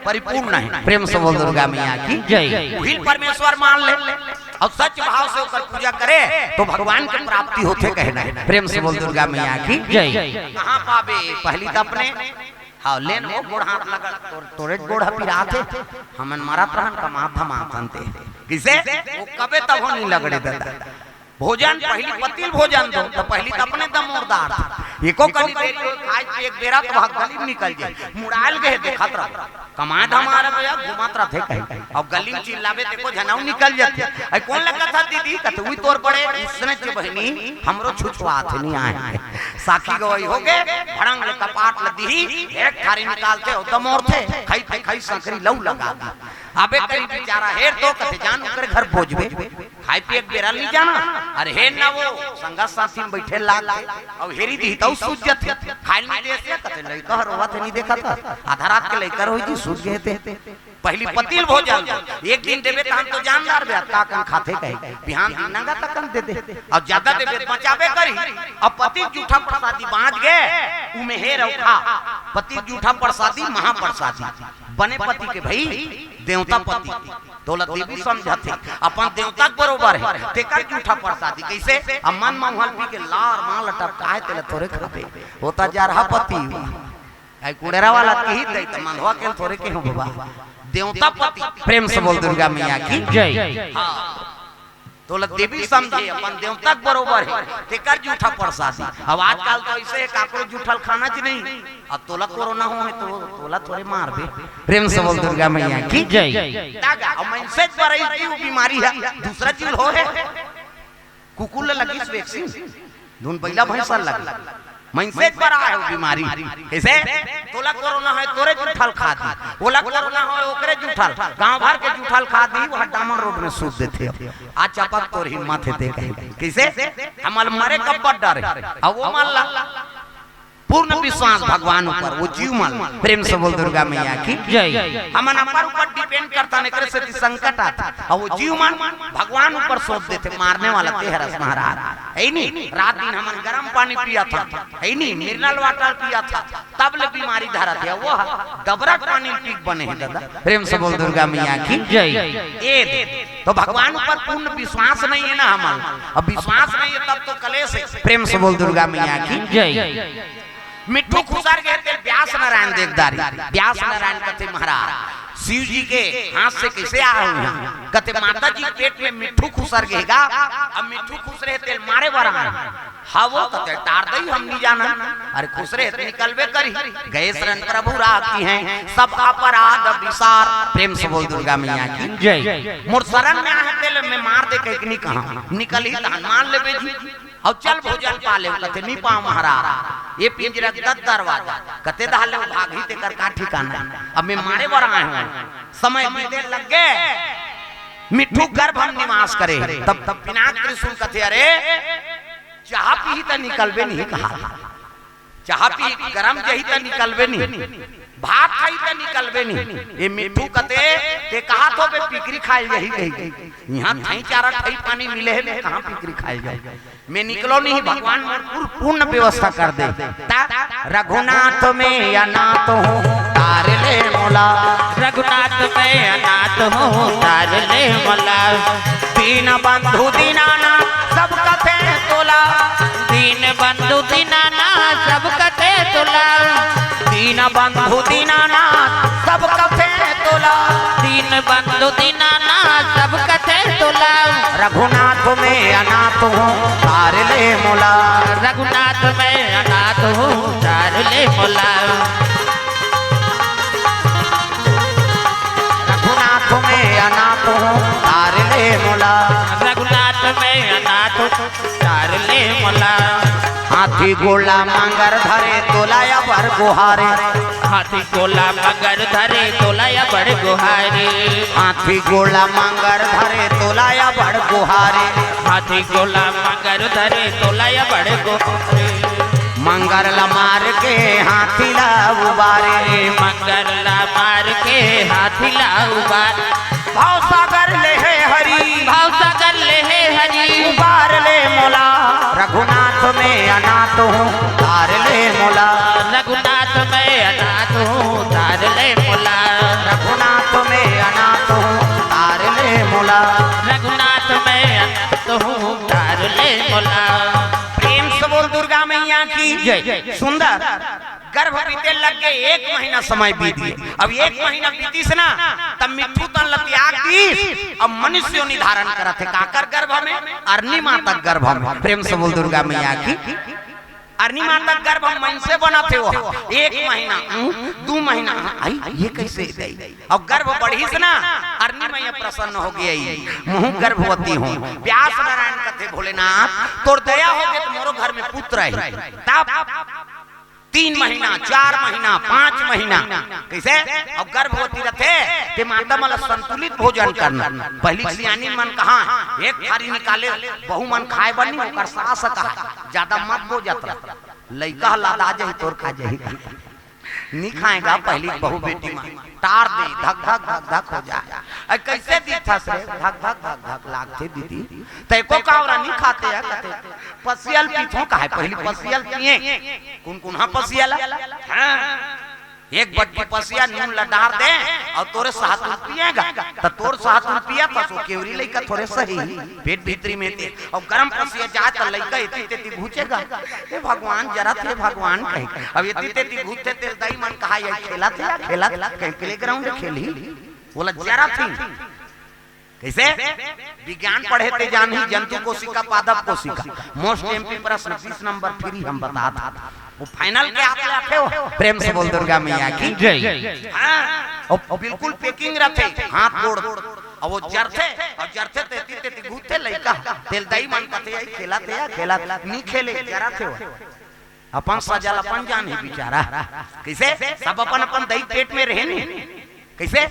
परिपूर्ण हे। प्रेम से बोल दुर्गा मैया की। जय। उही परमेश्वर मान ले और सच भाव से ओकर पूजा करे तो भगवान के प्राप्ति होथे कहना हे। प्रेम से बोल दुर्गा मैया की। जय। कहाँ पाबे? पहली तो अपने अउ लेन वो गोड़ हाथ लगड़, तोर, तोरे गोड़ ह पिरात हे, हमन मरत रहन, कमात धमात हन ते। कइसे? वो कबे तभो नहीं लगड़े ददा। भोजन पहिली पतिल भोजन दो, त पहिली त अपने दमोरदार थे। एको कनी देर खाए के एक बेरा त वह गली में निकल जाए, मुड़ायल गए देखत रहो। कमाए धमाए रहे भैया, घूमत रथे कहीं। अब गली में चिल्लाबे ते को झनऊ निकल जाथे। "अई कोन लगत ह दीदी?" कथे, "उई तोर बड़े उसने चे बहिनी, हमरो छुछुआत हे, नहीं आए।" साखी गवई हो गे, भड़ंग ले कपाट ल दिही, एक थारी निकालथे, ओ दमोरथे, खई ते खई संकरी लऊ लगा दी। अबे करी बेचारा हेर तो कथे, "जान ओकरे घर बोझबे।" खाए पिए के बेरा नहीं जाना। अरे हे ना वो संगत साथी में बैठे लाग, अब हेरी दी तऊ सूझ जथे। खाए नहीं दे से कथे लइका हर रोवत हे, नहीं देखा था। आधा रात के लइका रोई जी सूझ गए थे। पहली पतिल भोजन, एक दिन देबे त हम तो जानदार बे, का कन खाथे कहे। बिहान दिन नंगा तकन दे दे। और ज्यादा देबे त बचाबे करी। अब पतिल जूठा प्रसादी बांट गए, उमे हे रखा। पतिल जूठा प्रसादी, महाप्रसादी। बने पति के भाई, देवता पति। तोला देवी समझत हे, अपन देवता के बरोबर हे, तेकर जूठा प्रसादी। कइसे? अब मन म उहल पी के लार मां लटक काहे तेला थोरे खाबे। होता जरहा पति। आई कुड़ेरा वाला कही दे त मंधवा के थोरे के हो बाबा। देवता पति। प्रेम से बोल दुर्गा मैया की। जय। हाँ। तोला देवी समझे, अपन देवता के बरोबर हे, तेकर जूठा प्रसादी। अब आजकल तो ऐसे हे, काकरो जूठल खाना च नहीं। अब तोला कोरोना हो हे तो तोला थोरे मारबे। प्रेम से बोल दुर्गा मैया की। जय। दागा, अब मनसे बर आई जीव बीमारी हे, दूसरा जीव हो हे। कुकुर ल लगिस वैक्सीन, धुन बइला भैंसा लगे। मनसे बर आए हो बीमारी। कइसे? तोला कोरोना हे, तोरे जूठल खा दी। ओला कोरोना हे, ओकरे जूठल। गांव भर के जूठल खा दी, वह डामर रोड में सूत देथे। आ चपक तोर हिम्मत हे ते कहे। कइसे? हमल मरे कब्बड़ डरे। अब वो मन ला पूर्ण विश्वास भगवान ऊपर, वो जीव मन। प्रेम से बोल दुर्गा मैया की। जय। हमन अपन ऊपर डिपेंड करथन, एकरे सेती संकट आथे। अउ वो जीव मन भगवान ऊपर सौंप देथे, मारने वाला ते हरस महाराज। हे नी? रात दिन हमन गरम पानी पियथन, हे नी? मिनरल वाटर पियथन, तब ले बीमारी धरत हे। वो डबरा के पानी ठीक बने हे दादा। प्रेम से बोल दुर्गा मैया की। जय। ए दे। तो भगवान ऊपर पूर्ण विश्वास नहीं हे ना हमन। अब विश्वास नहीं हे तब तो कलेश हे। प्रेम से बोल दुर्गा मैया की। जय। मिट्ठू खुसर गे तेल व्यास नारायण देखदारी। व्यास नारायण कथे महाराज, शिव जी के हाथ से कइसे आए हो यहाँ? कथे माता जी के पेट में मिट्ठू खुसर गे गा, अब मिट्ठू खुसरे तेल मारे बर आए। हाँ वो कथे टार दई हम नहीं जाना। अरे खुसरे त निकलबे करी। गए शरण प्रभु राखिहैं, सब अपराध बिसार। प्रेम से बोल दुर्गा मैया की। जय। मोर शरण में आहे तेल में मार दे कहिके नहीं कहा। निकलही त हनुमान लेबे जी। अउ चल भोजन पा ले, कथे नहीं पाव महाराज। ये पिंजरा के दस दरवाजा, कथे दहले भागही तेकर का ठिकाना। अब मैं मारे बर आए हूँ, समय बीते लग गए। मिट्ठू गर्भ हम निवास करे, तब, तब पिनाक त्रिशूल कथे, अरे चाह पीही त निकलबे नहीं कहा। चाह पी गरम जही त निकलबे नहीं, भात खाही त निकलबे नहीं। ये मिट्ठू कथे, ते कहा थो बे पिकरी खाए यही गई। यहाँ थाई चारा थाई पानी मिले हे, मैं कहाँ पिकरी खाए जाऊँ? मैं निकलो नहीं, भगवान मोर पूर-, पूर्ण व्यवस्था कर दे। ता रघुनाथ में अनाथ हूँ, तार ले मोला। रघुनाथ में अनाथ हूँ, तार ले मोला। दीन बंधु दीनानाथ, सब कथे तोला। दीन बंधु दीनानाथ, सब कथे तोला। दीन बंधु दीनानाथ, सब कथे तोला। दीन बंधु दीनानाथ, सब कथे तोला। रघुनाथ में अनाथ हूँ, तार ले मोला। रघुनाथ में अनाथ हूँ, तार ले मोला। रघुनाथ में अनाथ हूँ, तार ले मोला। रघुनाथ में अनाथ हूँ, तार ले मोला। हाथी गोला मांगर धरे तोला अबड़ गोहारे। हाथी गोला मांगर धरे तोला अबड़ गोहारे। हाथी गोला मांगर धरे तोला अबड़ गोहारे। हाथी गोला मांगर धरे तोला अबड़ गोहारे। मांगर ला मार के हाथी ला उबारे। मांगर ला मार के हाथी ला उबारे। भवसागर ले हे हरि। भवसागर ले हे हरि। उबार ले मोला। रघुनाथ में अनाथ हूँ, तार ले मोला। रघुनाथ में अनाथ हूँ, तार ले मोला। रघुनाथ में अनाथ हूँ, तार ले मोला। रघुनाथ में अनाथ हूँ, तार ले मोला। प्रेम से बोल दुर्गा मैया की। जय। सुंदर। गर्भ बीते लग गे, एक महीना समय बीत गे। अब एक महीना बीतिस ना, तब मिट्ठू तन ल त्याग दिस, अब मनुष्य योनि धारण करत हे। काकर गर्भ में? अरनी माता के गर्भ में। प्रेम से बोल दुर्गा मैया की। अरनी माता के गर्भ में मनसे बनत हे वो। एक महीना, हम्म, दू महीना, आई, ये कैसे दई? अब गर्भ बढ़िस ना, अरनी मैया प्रसन्न हो गई, महूं गर्भवती हों। व्यास नारायण कथे, भोलेनाथ, तोर दया होगे त मोरो घर में पुत्र आही। तब तीन महीना, चार महीना, पांच महीना, कइसे? अब गर्भवती रथे, ते माता मन ल संतुलित भोजन करना। पहिली सियानी मन कहा, एक थारी निकाले, बहू मन खाए बर नहीं, ओकर सास कहा, ज्यादा मत बोजत रह, लइका ह लदा जाही, तोर खा जाही। नी खाएगा, पहिली बहू बेटी मन टार दे, धक धक धक धक हो जाए। अरे कैसे दिखथस रे? धक धक धक धक लागथे दीदी। तै को कावरा नी खाते या कथे, पसियल पीथों। कहे पहिली पसियल पिए। कुन कुन हा पसियल? हाँ। एक बटकी पसिया नून ला डार दे अउ तोरे सातुर पिएगा, त तोर सातुर पिया त सो केवरी लइका थोरे सही, पेट भीतरी में ते। अउ गरम पसिया जाए त लइका एती तेती घुचेगा। हे भगवान, जरत हे भगवान कहीं। अब एती तेती घुचथे तेल दई मन कहा, ये खेलत हे या खेलत, कहीं प्लेग्राउंड खेलही, ओला जरत हे। कइसे? विज्ञान पढ़े ते जानही, जंतु कोशिका, पादप कोशिका। मोस्ट एमपी प्रश्न, बीस नंबर फ्री हम बतात हन। वो फाइनल के आप ले आथे हो। प्रेम से बोल दुर्गा मैया की। जय। हाँ, वो बिल्कुल पैकिंग रथे, हाथ गोड़। अउ वो जरथे, अउ जरथे तेती तेती घुचथे लइका। तेल दई मन कथे, "आई खेलत हे या खेलत?" नी खेले, जरथे वो। अपन सजा ल अपन जानही बिचारा। कइसे? सब अपन अपन दई पेट में रहे नी। कइसे?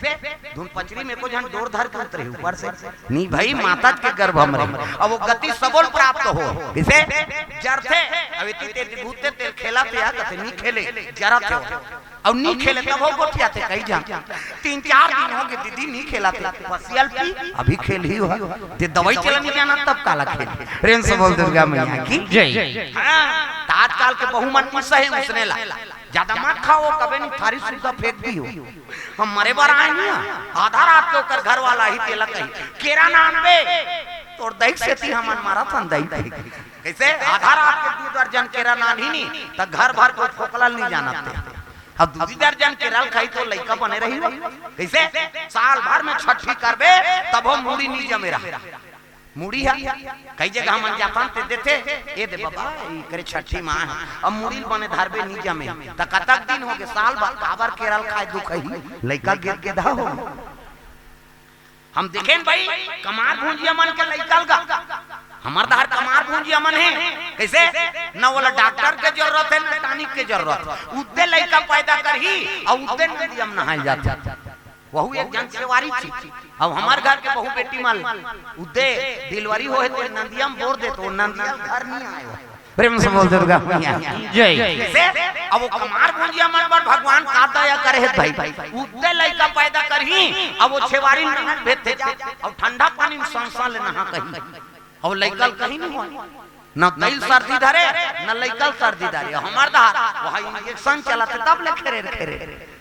धुन पचरी में को झन डोर धर के उतरे ऊपर से। नी भई, माता के गर्भ में रहे। अब वो गति सबो ल प्राप्त हो। कइसे? जरथे, अब एती तेती घुचथे तेल खेलत हे या कथे, नी खेले, जरथे। अउ नी खेले तब हो गोठियाथे कई झन। तीन चार दिन होगे दीदी नी खेलत हे। पसियल पी, अभी खेलही हो। ते दवाई चला नी जानत तब काला खेल। प्रेम से बोल दुर्गा मैया की। जय। हाँ, त आजकल के बहू मन नी सहे उसने ला। ज्यादा मत खाओ, कबे नी थारी सुद्धा फेंक दिही। हम मरे बर आए नी, आधा रात के ओकर घर वाला ही तेला कही, "केरा नानबे।" तोर दई सेती हमन मरत हन दई। कइसे? आधा रात के दू दर्जन केरा नानही नी, त घर भर के फोकला ल नी जानत हे। अब दू दर्जन केरा ल खाही त लइका बने रही हो। कइसे? साल भर में छठी करबे, तभो मुड़ी नी जमे रहा। मुड़ी हा, कई जगह हमन जाथन ते देथे, "ए दे बाबा, ई करे छठी माँ हे।" अब मुड़ी ल बने धरबे नी जमे, त कतक दिन होगे, साल भर, काबर केरा ल खाए दुखही, लइका गेद गेदा हो। हम देखेन भई, कमार भुंजिया मन के लइका ल गा, हमर डहर कमार भुंजिया मन हे, कइसे? न ओला डॉक्टर के जरूरत हे, न टॉनिक के जरूरत हे। उद्दे लइका पैदा करही, अउ उद्दे नदिया म नहाए जाथे। वहू एक झन सेवारी थी। अब हमर घर के बहू बेटी मन उद्दे डिलीवरी होहे त नदिया म बोर देथे, त नदिया म घर नी आए। प्रेम से बोल दुर्गा मैया। जय। कइसे? अब वो कमार भुंजिया मन बर भगवान का दया करे हे भई। उद्दे लइका पैदा करही, अब वो सेवारी नहाए भेजथे जा, अउ ठंडा पानी म संसा ले नहा कही। अउ लइका ल कहीं नी होय। न दई ल सर्दी धरे, न लइका ल सर्दी धरे। हमर डहर, वहाँ इंजेक्शन चलत हे, तब ले खेरेर, खेरेर।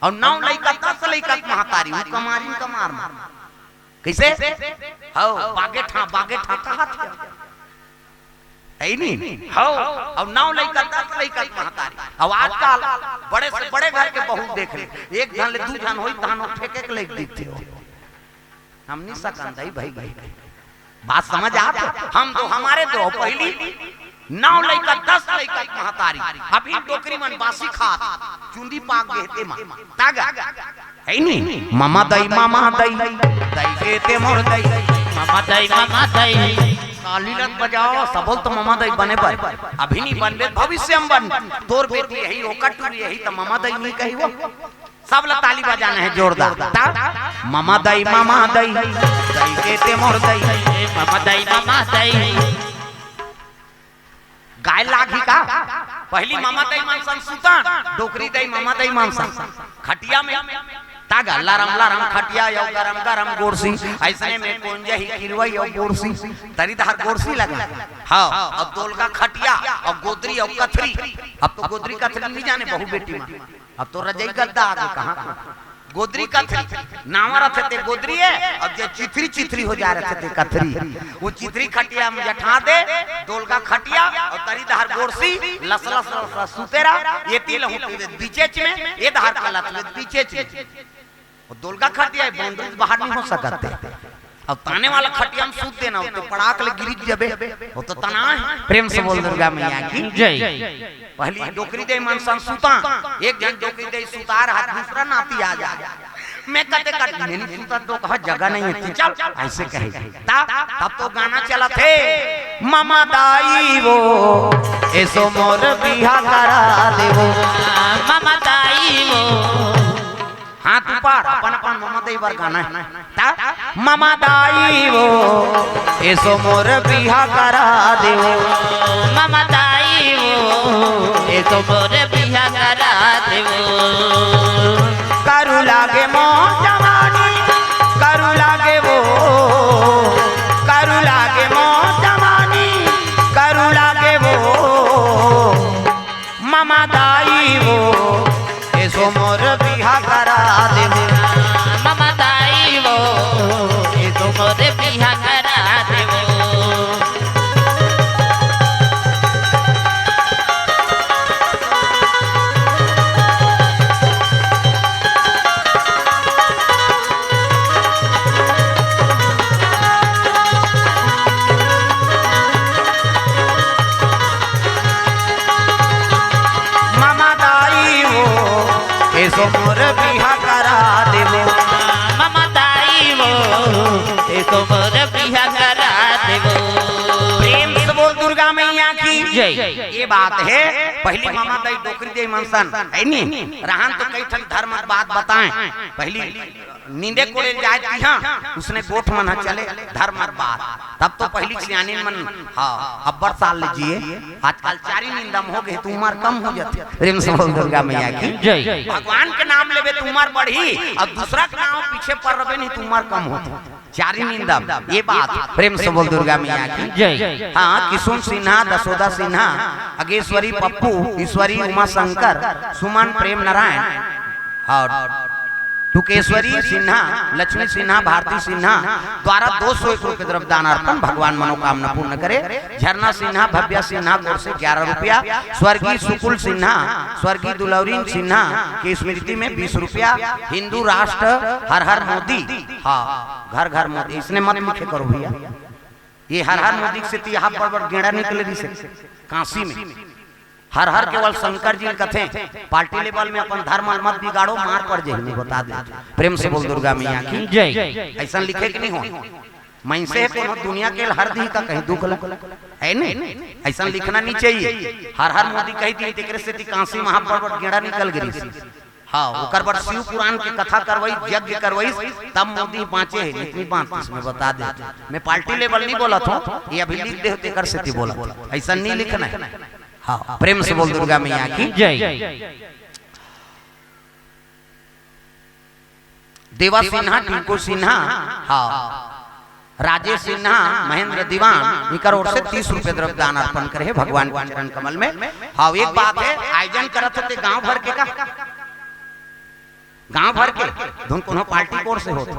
अउ नौ लइका, दस लइका के महतारी, वो कमारिन कमार मार। कइसे? हव, बागे ठा, बागे ठा कहत हे। हे नी? हव, अउ नौ लइका, दस लइका के महतारी। अउ आजकल बड़े से बड़े घर के बहू देख ले, एक झन ले दू झन होही, तहन वो फेंके के लइक दिखथे हो। हम नी सकन दई भई, भई। बात समझ आत हे? हम तो, हमारे तो पहिली नौ लइका, दस लइका के महतारी, अभी डोकरी मन बासी खात, चुंदी पाक गे हे ते मा। तागा। हे नी? ममा दई, ममा दई, दई गे ते मोर दई। ममा दई, ममा दई। काली लत बजाओ, सबो ल तो ममा दई बने बर। अभी नी बनबे, भविष्य म बन। तोर बेटी यही, ओकर टूरी यही, त ममा दई नी कही वो। सब ला ताली बजाना हे जोरदार। ता, ममा दई, ममा दई, दई गे ते मोर दई। ममा दई, ममा दई। गाय लागही का? पहिली ममा दई मन संग सुतन, डोकरी दई ममा दई मन संग। खटिया में तागा लरम लरम खटिया अउ गरम गरम गोरसी, अइसने में कोंजही किरवई अउ गोरसी, तरी डहर गोरसी लगा। हव, अब दोलगा खटिया अउ गोदरी अउ कथरी। अब तो गोदरी कथरी नी जाने बहू बेटी मन। अब तो रजई गद्दा आगे कहाँ को। गोदरी कथरी, नावा रथे ते गोदरी हे, अउ जे चिथरी चिथरी हो जा रथे ते कथरी। वो चिथरी खटिया में जठा दे, डोलगा खटिया, अउ तरी डहर गोड़सी, लस लस लस लस सुते रहा, ये तीन लहू पीवे बीचेच में, ये डहर का लत में बीचेच में। वो डोलगा खटिया हे, बाउंड्री से बाहर नहीं हो सकत हे। अब ताने वाला खटिया में सूत देना, वो तो पड़ाक ले गिरी जबे, वो तो तना हे। प्रेम से बोल दुर्गा मैया की। जय। पहली डोकरी दे मन सन सुता, एक झन डोकरी दे सुता रहा, दूसरा नाती आ जा। मैं कते कट, मैं नहीं सुता तो कहा जगह नहीं है, तू चल, ऐसे कहे। तब, तब तो गाना चला थे, ममा दाई वो, एसो मोर बिहा करा देवो। ममा दाई वो। हाथ ऊपर, अपन अपन ममा दाई बर गाना हे। ता? ममा दाई वो, एसो मोर बिहा करा देवो। ममा दाई वो, एसो मोर बिहा करा देवो। करू लागे मो जवानी, करू लागे वो, करू लागे मो जवानी, करू लागे वो। ममा दाई वो, एसो मोर बिहा करा देवो। ममा दाई वो, एसो मोर बिहा करा देवो। ममा दाई वो, एसो मोर बिहा करा देवो। ममा दाई वो, एसो मोर बिहा करा देवो। प्रेम से बोल दुर्गा मैया की। जय। ये बात हे, पहली ममा दाई डोकरी दे मन सन, हे नी? रहन तो कई ठन धर्म के बात बताएं। पहली नींदे कोड़े जाए तिहा, उसने गोठ मन ह चले धर्म के बात। तब तो पहली सियानी मन, हाँ, अब्बड़ साल ले जिए। आजकल चारी निंदम हो गए, तो उमर कम हो जाती। प्रेम से बोल दुर्गा मैया की। जय। भगवान के नाम लेबे तो उमर बढ़ी, अउ दूसरा के नाम पीछे पर रबे नहीं तो उमर कम होती। चारी निंदम, ये बात प्रेम से बोल दुर्गा मैया की। जय। हाँ, किशुन सिन्हा, दसोदा सिन्हा, अगेश्वरी पप्पू, ईश्वरी, उमा शंकर, सुमन, प्रेम नारायण अउ टुकेश्वरी सिन्हा, लक्ष्मी सिन्हा, भारती सिन्हा द्वारा दो सौ एक रुपये द्रव्य दान अर्पण, भगवान मनोकामना पूर्ण करे। झरना सिन्हा, भव्या सिन्हा, गोर से ग्यारह रुपया। स्वर्गीय सुकुल सिन्हा, स्वर्गीय दुलौरीन सिन्हा की स्मृति में बीस रुपया। हिंदू राष्ट्र हर हर मोदी, हाँ, घर घर मोदी, इसने मत लिखे करो भैया। ये हर हर मोदी से तो यहाँ बड़ बड़ गेड़ा निकले रही से काशी में। हर हर केवल शंकर जी कथे, पार्टी लेवल में अपन धर्म मत बिगाड़ो, मार पड़ जाही, मैं बता दे। प्रेम से बोल दुर्गा मैया की। जय। ऐसा लिखे कि नहीं हो? मनसे हे कोनो दुनिया के हर दी का कहीं दुख ल-, हे नहीं? ऐसा लिखना नहीं चाहिए। हर हर मोदी कही दी, तेकरे से ती काशी महापर्वत गेड़ा निकल गई। हाँ, ओकर बर शिव पुराण के कथा करवाई, यज्ञ करवाई, तब मोदी बाँचे हे, नहीं तो नहीं बाँचतिस, मैं बता दे। मैं पार्टी लेवल नहीं बोलत हूँ, ये अभी लिख दे हो, तेकर से ती बोलत हूँ। ऐसा नहीं लिखना है। हाँ, प्रेम से बोल दुर्गा मैया की। जय। देवा सिन्हा, टिंकू सिन्हा, हाँ, राजेश सिन्हा, महेंद्र दीवान, इकर ओर से तीस रुपये द्रव्य दान अर्पण करे हे भगवान के चरण कमल में। हाँ, एक बात हे, आयोजन करत होते गांव भर के का? गांव भर के, धुन कोनो पार्टी कोर से होत।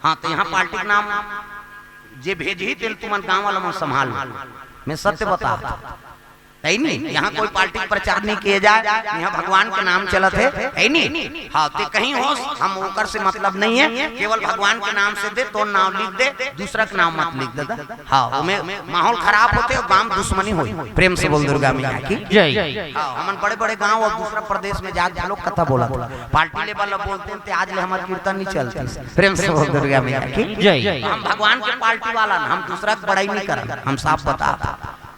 हाँ, तो यहाँ पार्टी के नाम जे भेजही, तेल तुमन गांव वाला मन संभाल। मैं सत्य बता, हे नहीं, यहाँ कोई पार्टी के प्रचार नहीं किए जाए, यहाँ भगवान के नाम चलत हे, हे नहीं। हाँ, ते कहीं हो, हम ओकर से मतलब नहीं है, केवल भगवान के नाम से दे, तोर नाम लिख दे, दूसरा के नाम मत लिख दे। हाँ, ओमे माहौल खराब होते और गांव दुश्मनी होई। प्रेम से बोल दुर्गा मैया की। जय। हाँ, हमन बड़े बड़े गांव और दूसरा प्रदेश में जाके लोग कथा बोलत, पार्टी लेवल बोलते हैं, ते आज ले हमार कीर्तन नहीं चलती। प्रेम से बोल दुर्गा मैया की। जय। हम भगवान के पार्टी वाला ना, हम दूसरा के बड़ाई नहीं करत, हम साफ बता।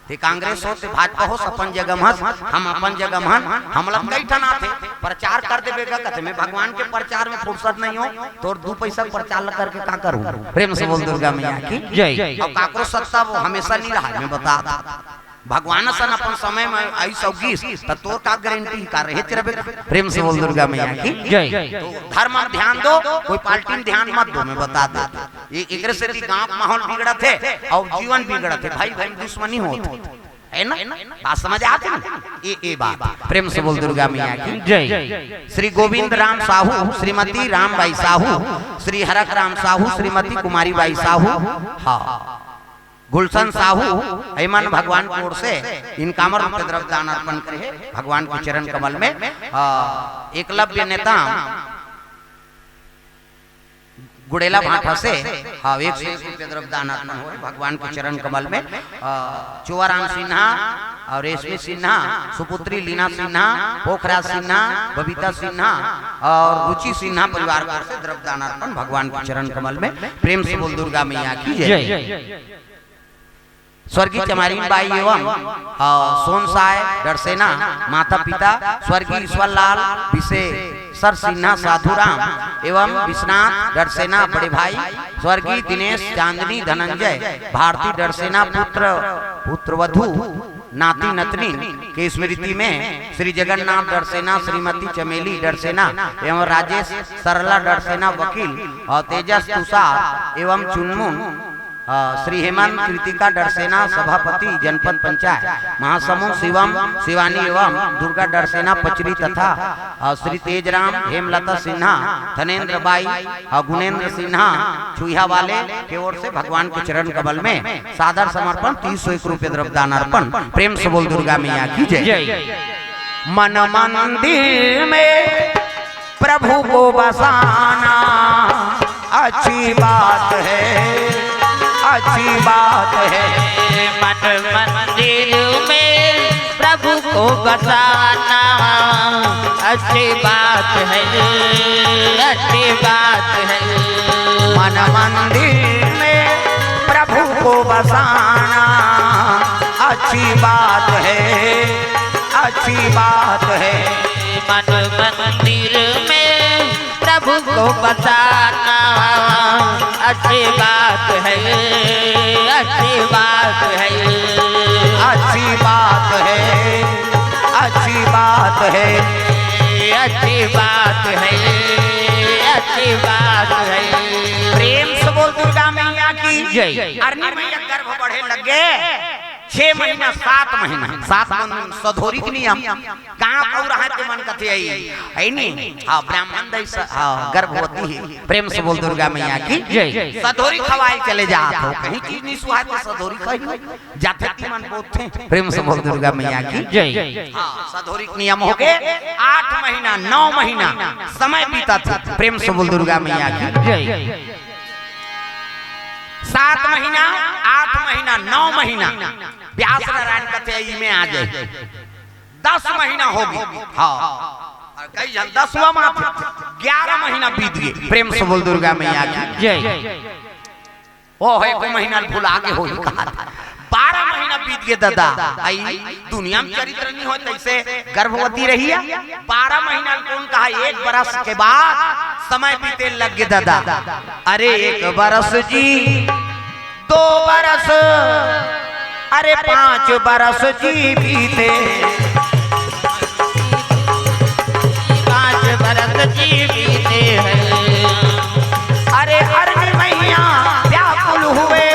ते कांग्रेस हो, ते भाजपा हो, अपन जगह में हस, हम अपन जगह में हन, हमला कई ठन आथे, प्रचार कर देबे गा, कथे, मैं भगवान के प्रचार में फुर्सत नहीं हो, तोर दू पैसा प्रचार ल करके का करूँ? प्रेम से बोल दुर्गा मैया की। जय। अब काकरो सत्ता वो हमेशा नहीं रहा, मैं बता। भगवान सन अपन समय में आई सौगीस, त तोर का गारंटी का रहे चरबे? प्रेम से बोल दुर्गा मैया की। जय। तो धर्म में ध्यान दो, कोई पार्टी में ध्यान मत दो, मैं बता दे। ये एकरे से भी गांव के माहौल बिगड़त हे और जीवन बिगड़त हे, भाई भाई में दुश्मनी होत हे। है ना? बात समझ आत हे ना? ये, ये बात। प्रेम से बोल दुर्गा मैया की। जय। श्री गोविंद राम साहू, श्रीमती रामबाई साहू, श्री हरक राम साहू, श्रीमती कुमारी बाई साहू, हाँ, गुलशन साहू, एमन भगवान की ओर से इनकामर रूपे द्रव्य दान अर्पण करे हे भगवान के चरण कमल में। हाँ, एकलव्य नेता गुड़ेला भाठा से, हाँ, एक सौ एक रुपये द्रव्य दान अर्पण होय भगवान के चरण कमल में। अ, चुआराम सिन्हा और रेशमी सिन्हा, सुपुत्री लीना सिन्हा, पोखराज सिन्हा, बबीता सिन्हा और रुचि सिन्हा परिवार की ओर से द्रव्य दान अर्पण भगवान के चरण कमल में। प्रेम से बोल दुर्गा मैया की जय। जय। स्वर्गीय चमारिन बाई एवं, अ, सोनसाय डरसेना माता पिता, स्वर्गीय ईश्वरलाल विशेश्वर सिन्हा साधुराम एवं विश्वनाथ डरसेना बड़े भाई, स्वर्गीय दिनेश चांदनी धनंजय भारती डरसेना पुत्र, पुत्रवधू नाती नतनी के स्मृति में श्री जगन्नाथ डरसेना, श्रीमती चमेली डरसेना एवं राजेश सरला डरसेना वकील और तेजस तुषार एवं चुनमुन, अ, श्री हेमंत कृतिका डरसेना सभापति जनपद पंचायत महासमुंद, शिवम शिवानी एवं दुर्गा डरसेना पचरी तथा, अ, श्री तेजराम हेमलता सिन्हा, धनेंद्र बाई और गुणेंद्र सिन्हा छुईहा वाले के ओर से भगवान के चरण कमल में सादर समर्पण, तीन सौ एक रुपये द्रव्य दान अर्पण। प्रेम से बोल दुर्गा मैया की जय। जय। मन मंदिर में प्रभु को बसाना अच्छी बात है, अच्छी बात है। मन मंदिर में प्रभु को बसाना अच्छी बात है, अच्छी बात है। मन मंदिर में प्रभु को बसाना अच्छी बात है, अच्छी बात है। मन मंदिर में प्रभु को बसाना अच्छी बात है, अच्छी बात है। अच्छी बात है, अच्छी बात है। अच्छी बात है, अच्छी बात है। प्रेम से बोल दुर्गा मैया की जय। अरनी मैया गर्भ बढ़े लगे, छह महीना, सात महीना, सात महीना सधौरी के नियम। गाँव कऊ रहा ते मन कथे आई, है नी? हाँ, ब्राह्मण दई स-, हाँ, गर्भवती है। प्रेम से बोल दुर्गा मैया की जय। सधौरी खवाए चले जात हो, कहीं चीज नहीं सुहाए तो सधौरी खाई जाथे ती मन बोलथे। प्रेम से बोल दुर्गा मैया की जय। हाँ, सधौरी के नियम हो गए, आठ महीना, नौ महीना समय बीता था। प्रेम से बोल दुर्गा मैया की जय। सात महीना, आठ महीना, नौ महीना, व्यास नारायण कथे इमे आ जाए। दस महीना हो गए। हाँ। और कई झन दसवां माह, ग्यारह महीना बीत गए। प्रेम से बोल दुर्गा मैया की जय। ओ, एको महीना भुला के होही कहा था। बारह महीना बीत गए दादा। आई दुनिया में चरित्र नहीं हो, तैसे गर्भवती रही है। बारह महीना कौन कहा, एक बरस के बाद समय बीते लग गए दादा। अरे एक बरस जी, दो बरस, अरे पांच बरस जी बीते, पांच बरस जी बीते हैं। अरे अरनी मैया व्याकुल हुए,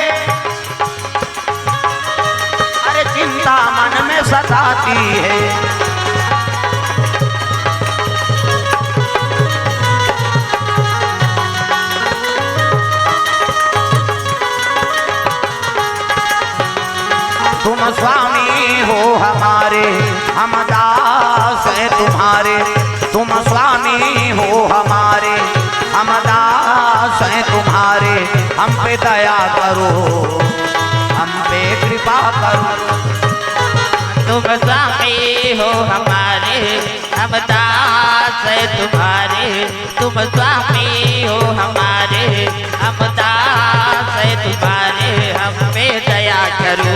अरे चिंता मन में सताती है। तुम स्वामी हो हमारे, हम दास हैं तुम्हारे। तुम स्वामी हो हमारे, हम दास हैं तुम्हारे। हम पे दया करो, हम पे कृपा करो। तुम स्वामी हो हमारे, हम दास हैं तुम्हारे। तुम स्वामी हो हमारे, हम दास हैं तुम्हारे। हम पे दया करो,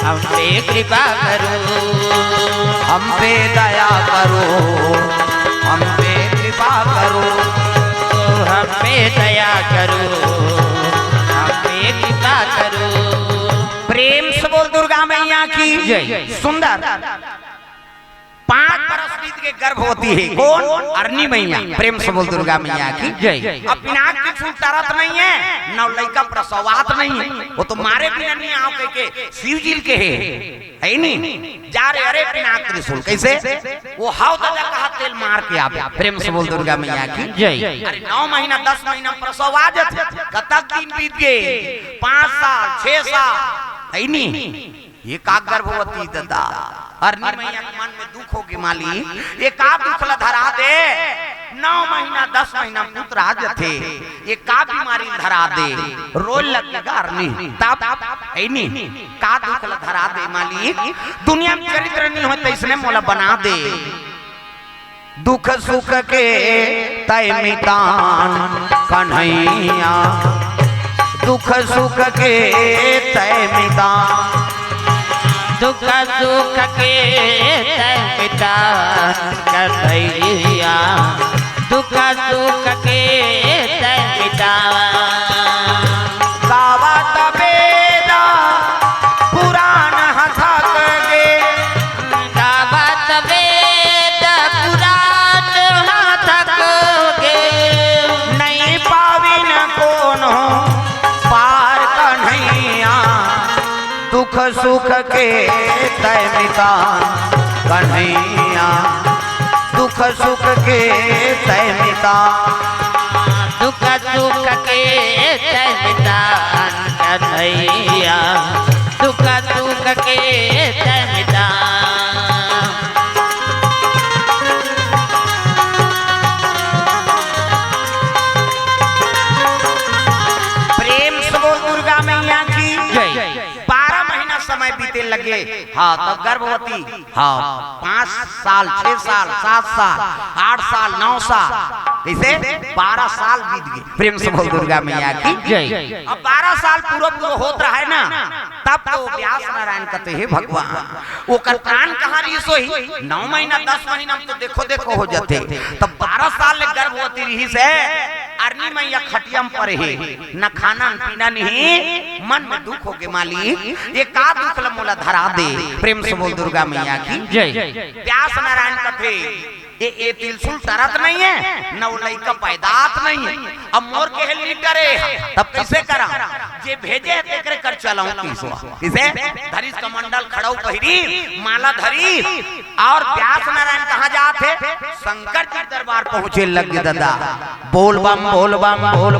हम पे कृपा करो। हम पे दया करो, हम पे कृपा करो। हम पे दया करो, हम पे कृपा करो। प्रेम से बोल दुर्गा मैया की जय। सुंदर। पांच बरस बीत गए। गर्भवती हे। कोन? अरनी मैया। प्रेम से बोल दुर्गा मैया की जय। अब पिनाक त्रिशूल टरत नहीं हे, नौ लइका प्रसवात नहीं हे। वो तो मारे बिना नहीं आव कह के शिव जी ल कहे हे, हे नी? जा रे, अरे पिनाक त्रिशूल, कइसे? वो हव ददा कहा तेल मार के आबे। प्रेम से बोल दुर्गा मैया की जय। अरे नौ महीना दस महीना प्रसव आ जाथे, कतक दिन बीत गे? पाँच साल, छह साल, हे नी? ये का गर्भवती ददा? अरनी मैया के मन में दुख होगे मालिक, ये का दुख ल धरा दे? नौ महीना दस महीना पुत्र आ जथे, ये का बीमारी ल धरा दे? रोए लगगे गा अरनी। तब हे नी, का दुख ल धरा दे मालिक? दुनिया में चरित्र नहीं होय तइसने मोला बना दे। दुख सुख के तय मितान कन्हैया, दुख सुख के तय मितान। दुख सुख के तय मितान कन्हैया, दुख सुख के तय मितान। गावत वेद पुराण ह थक गे, गावत वेद पुराण ह थक गे। नइ पाविन कोनो पार कन्हैया, दुख सुख के तय मितान कन्हैया, दुख सुख के तय मितान। दुख सुख के तय मितान कन्हैया, दुख सुख के तय मितान। प्रेम से बोल दुर्गा मैया की जय। बारह महीना समय बीते लगे। हाँ, तब गर्भवती, हाँ, पाँच साल, छह साल, सात साल, आठ साल, नौ साल, कइसे? बारह साल बीत गे। प्रेम से बोल दुर्गा मैया की जय। अब बारह साल पूरा पूरा होत रहे ना, तब तो व्यास नारायण कथे, "हे भगवान, ओकर प्राण कहाँ रिहिस होही? नौ महीना, दस महीना में तो देखो देखो हो जाथे।" तब बारह साल ले गर्भवती रिहिस हे, अरनी मैया खटिया में परे हे, न खाना न पीना नहीं, मन में दुख होगे मालिक, ये का दुख ल मोला धरा दे। प्रेम से बोल दुर्गा मैया की जय। व्यास नारायण कथे, ये, ये त्रिशूल टरत नहीं हे, न वो लइका पैदात नहीं हे। अब मोर कहे ल नी टरे, तब कइसे करा? जे भेजे हे तेकरे कर चलहूं कइसे? कइसे? धरिस कमंडल खड़ऊ पहिरी, माला धरी, अउ व्यास नारायण कहाँ जात हे? शंकर जी दरबार पहुंचे लग गे ददा। बोल बम, बोल बम, बोल